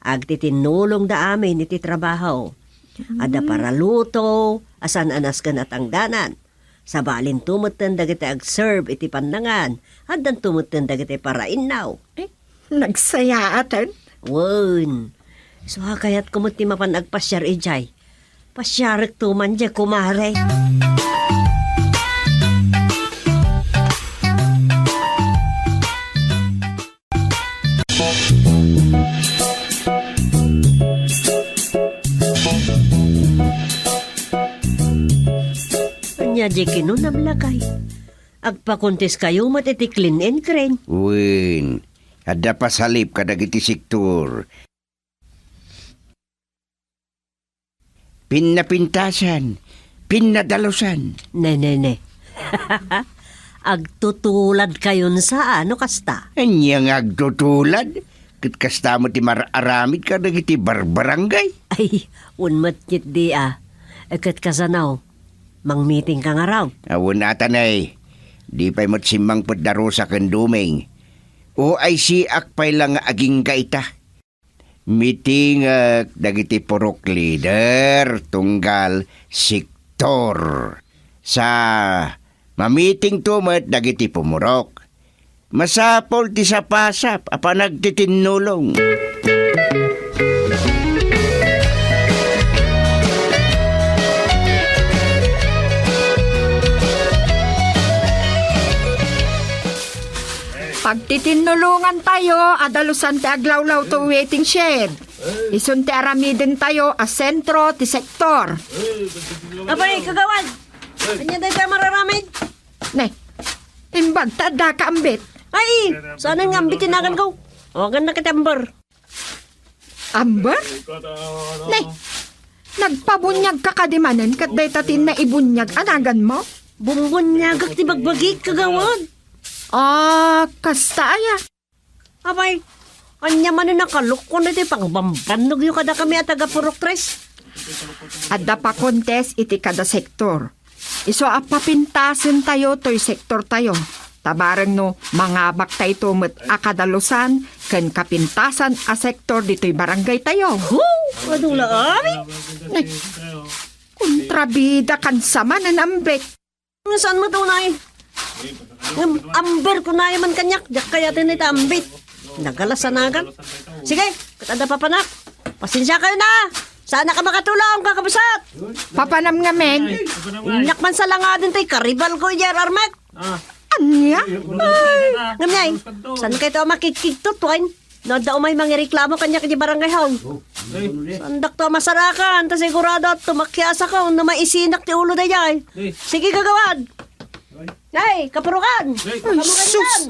agtitinnulongda amin iti trabaho. Adda paraluto a saan a nasken a tangdanan. Sabalinto metten dagiti agserve iti pannangan, addanto metten dagiti parainnaw. Eh, nagsayaaten? Wen. Isu a kayatko met ti mapan agpasiar idiay. Pasiarekto man diay, kumare. Ania diay kinunam, lakay? Agpakonteskayo met iti Clean and Green. Wen, adda pasalip kadagiti sektor. Pinnapintasan, pinnadalusan. Ne, ne, ne. Agtutuladkayon sa, no kasta? Ania nga agtutulad? Ket kasta met ti mar-aramid kadagiti barbarangay. Ay, wen met ketdi a. E, ket kasano? Mangmitingka ngarud? Awan ata, ne. Di pay met simmangpet da Rosa ken Doming. O ay siak pay la nga agingga ita. Mitingek dagiti purok leader tunggal sektor. Sa mamitingto met dagiti pumurok. Masapul ti sapasap a panagtitinnulong. Pagtitinnulongan tayo a dalusan ti aglawlaw to waiting shed. Isun ti aramiden tayo a sentro ti sektor. Apay, kagawad! Ania dayta mararamid? Ne, imbag ta addaka ambit. Ay, saan nga ambit ti naganko? Awagannak iti Amber. Amber? Ne, nagpabuniagka kadi manen ket dayta ti naibuniag a naganmo? Bumbuniagak ti bagbagik, kagawad. Ah, kasta aya? Apay, ania manen a kalukon iti pangbambannogyo kadakami a taga-Purok Tres? Adda pa-contest iti kada sektor. Isu a papintasentayo toy sektortayo. Ta bareng no mangabaktayto met a kadalusan ken kapintasan a sektor ditoy barangaytayo. Hu! Madula, ay! Nay, kontrabida kan sa manen ambit. Saan met unay? Ngem, Amber, kunam man kaniak, diak kayat iti ambit. Nagalas a nagan. Sige, ket adda papanak. Pasensiakayo na. Saanak a makatulong, kakabsat. Papanam ngamin. Innak man sa langaden tay karibalko, idiay ar-armek. Ania? Ay, ngem nay, saan kayto a makigkigtutuen? No adda umay mangireklamo kaniak iti barangay hall. Saandakto a masarakan, ta sigurado a tumakiasakon no maisinak ti ulo daydiay. Sige, kagawad. Nay, kapurokan. Ay, sus!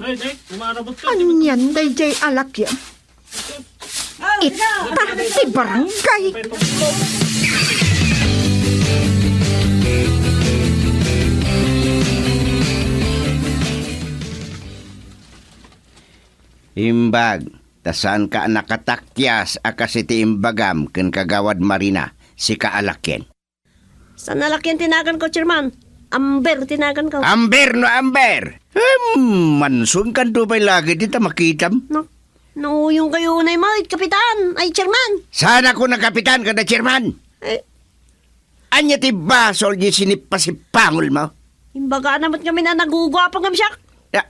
Anian daydiay a lakian? Ita ti barangay. Imbag, ta saanka a nakatakyas a kas iti imbagam ken Kagawad Marina, sika a lakien. Saan a lakien ti naganko, Chairman. Amber ti naganko. Amber no Amber! Hmm, mansuenkanto pay la ketdi ta makitam. No, nauyongkayo unay met, Kapitan. Ay, Chairman. Saan a kuna Kapitan kada Chairman? Eh. Ania ti basol iti sinippasippangolmo? Imbagana met ngamin a naguguapo ngem siak. Ya.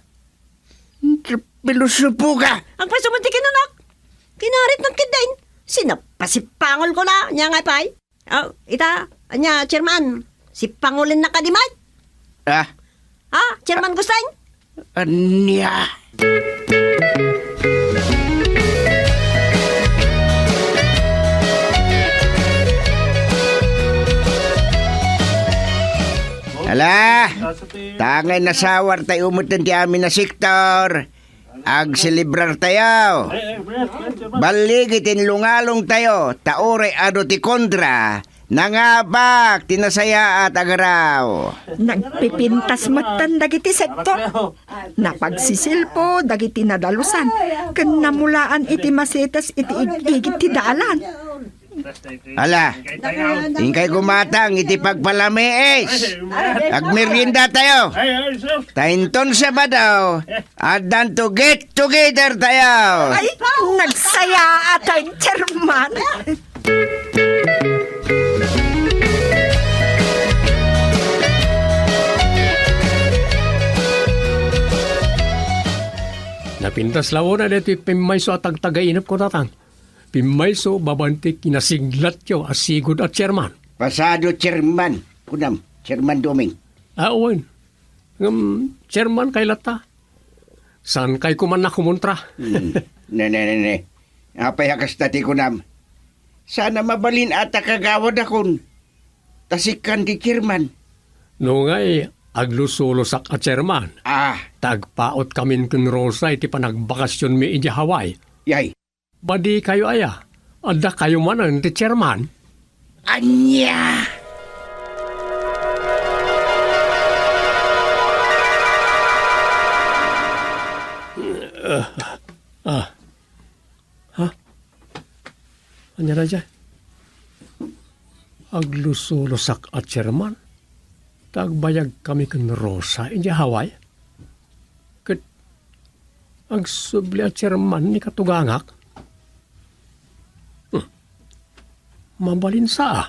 Filosopo ka. Agpaso met ti kinanak. Kinarit ng kiddain. Sinappasippangolko la. Ania ngay pay? Oh, ita, ania, Chairman? Sippangolennak kadi met? Ah? Ha, Chairman Gusting? Ania? Ala, tangay nasawar tayo umeten ti amin a sektor. Agselebrartayo. Balligi ti lungalongtayo, ta uray adu ti kontra, nangabak ti nasayaat a garaw. Nagpipintas metten dagiti sektor. Napagsisilpo dagiti nadalusan ken namulaan iti masetes iti ig-igid ti dalan. Ala, inkay gumatang iti pagpalamiis. Agmeriendatayo. Ta inton Sabado, addanto get together tayo. Ay, nagsayaat, Chairman. Napintas la unay daytoy pimmayso a tagtagainepko, Tatang. Pimmayso babaen ti kinasiglatyo a sigud a Chairman. Pasado, Chairman. Kunam, Chairman Doming. Ah, wen. Ngem, Chairman kay latta. Saankay koma a kumontra? Hmm. Ne, ne, ne, ne. Apay a kasta ti kunam? Saan a mabalin a ta kagawadakon ta sikan ti Chairman. No ngay, aglusolosak a Chairman. Ah. Ta agpautkamin ken Rosa iti panagbakasionmi idiay Hawaii. Yay. Badikayo aya? Addakayo manen ti Chairman? Ania? Ah. Ha? Ania daydiay? Aglusolosak a chairman. Ta agbayag kami ken Rosa idiay Hawaii. Ket agsubli a chairman ni katugangak. Hmm. Mabalin sa, ah.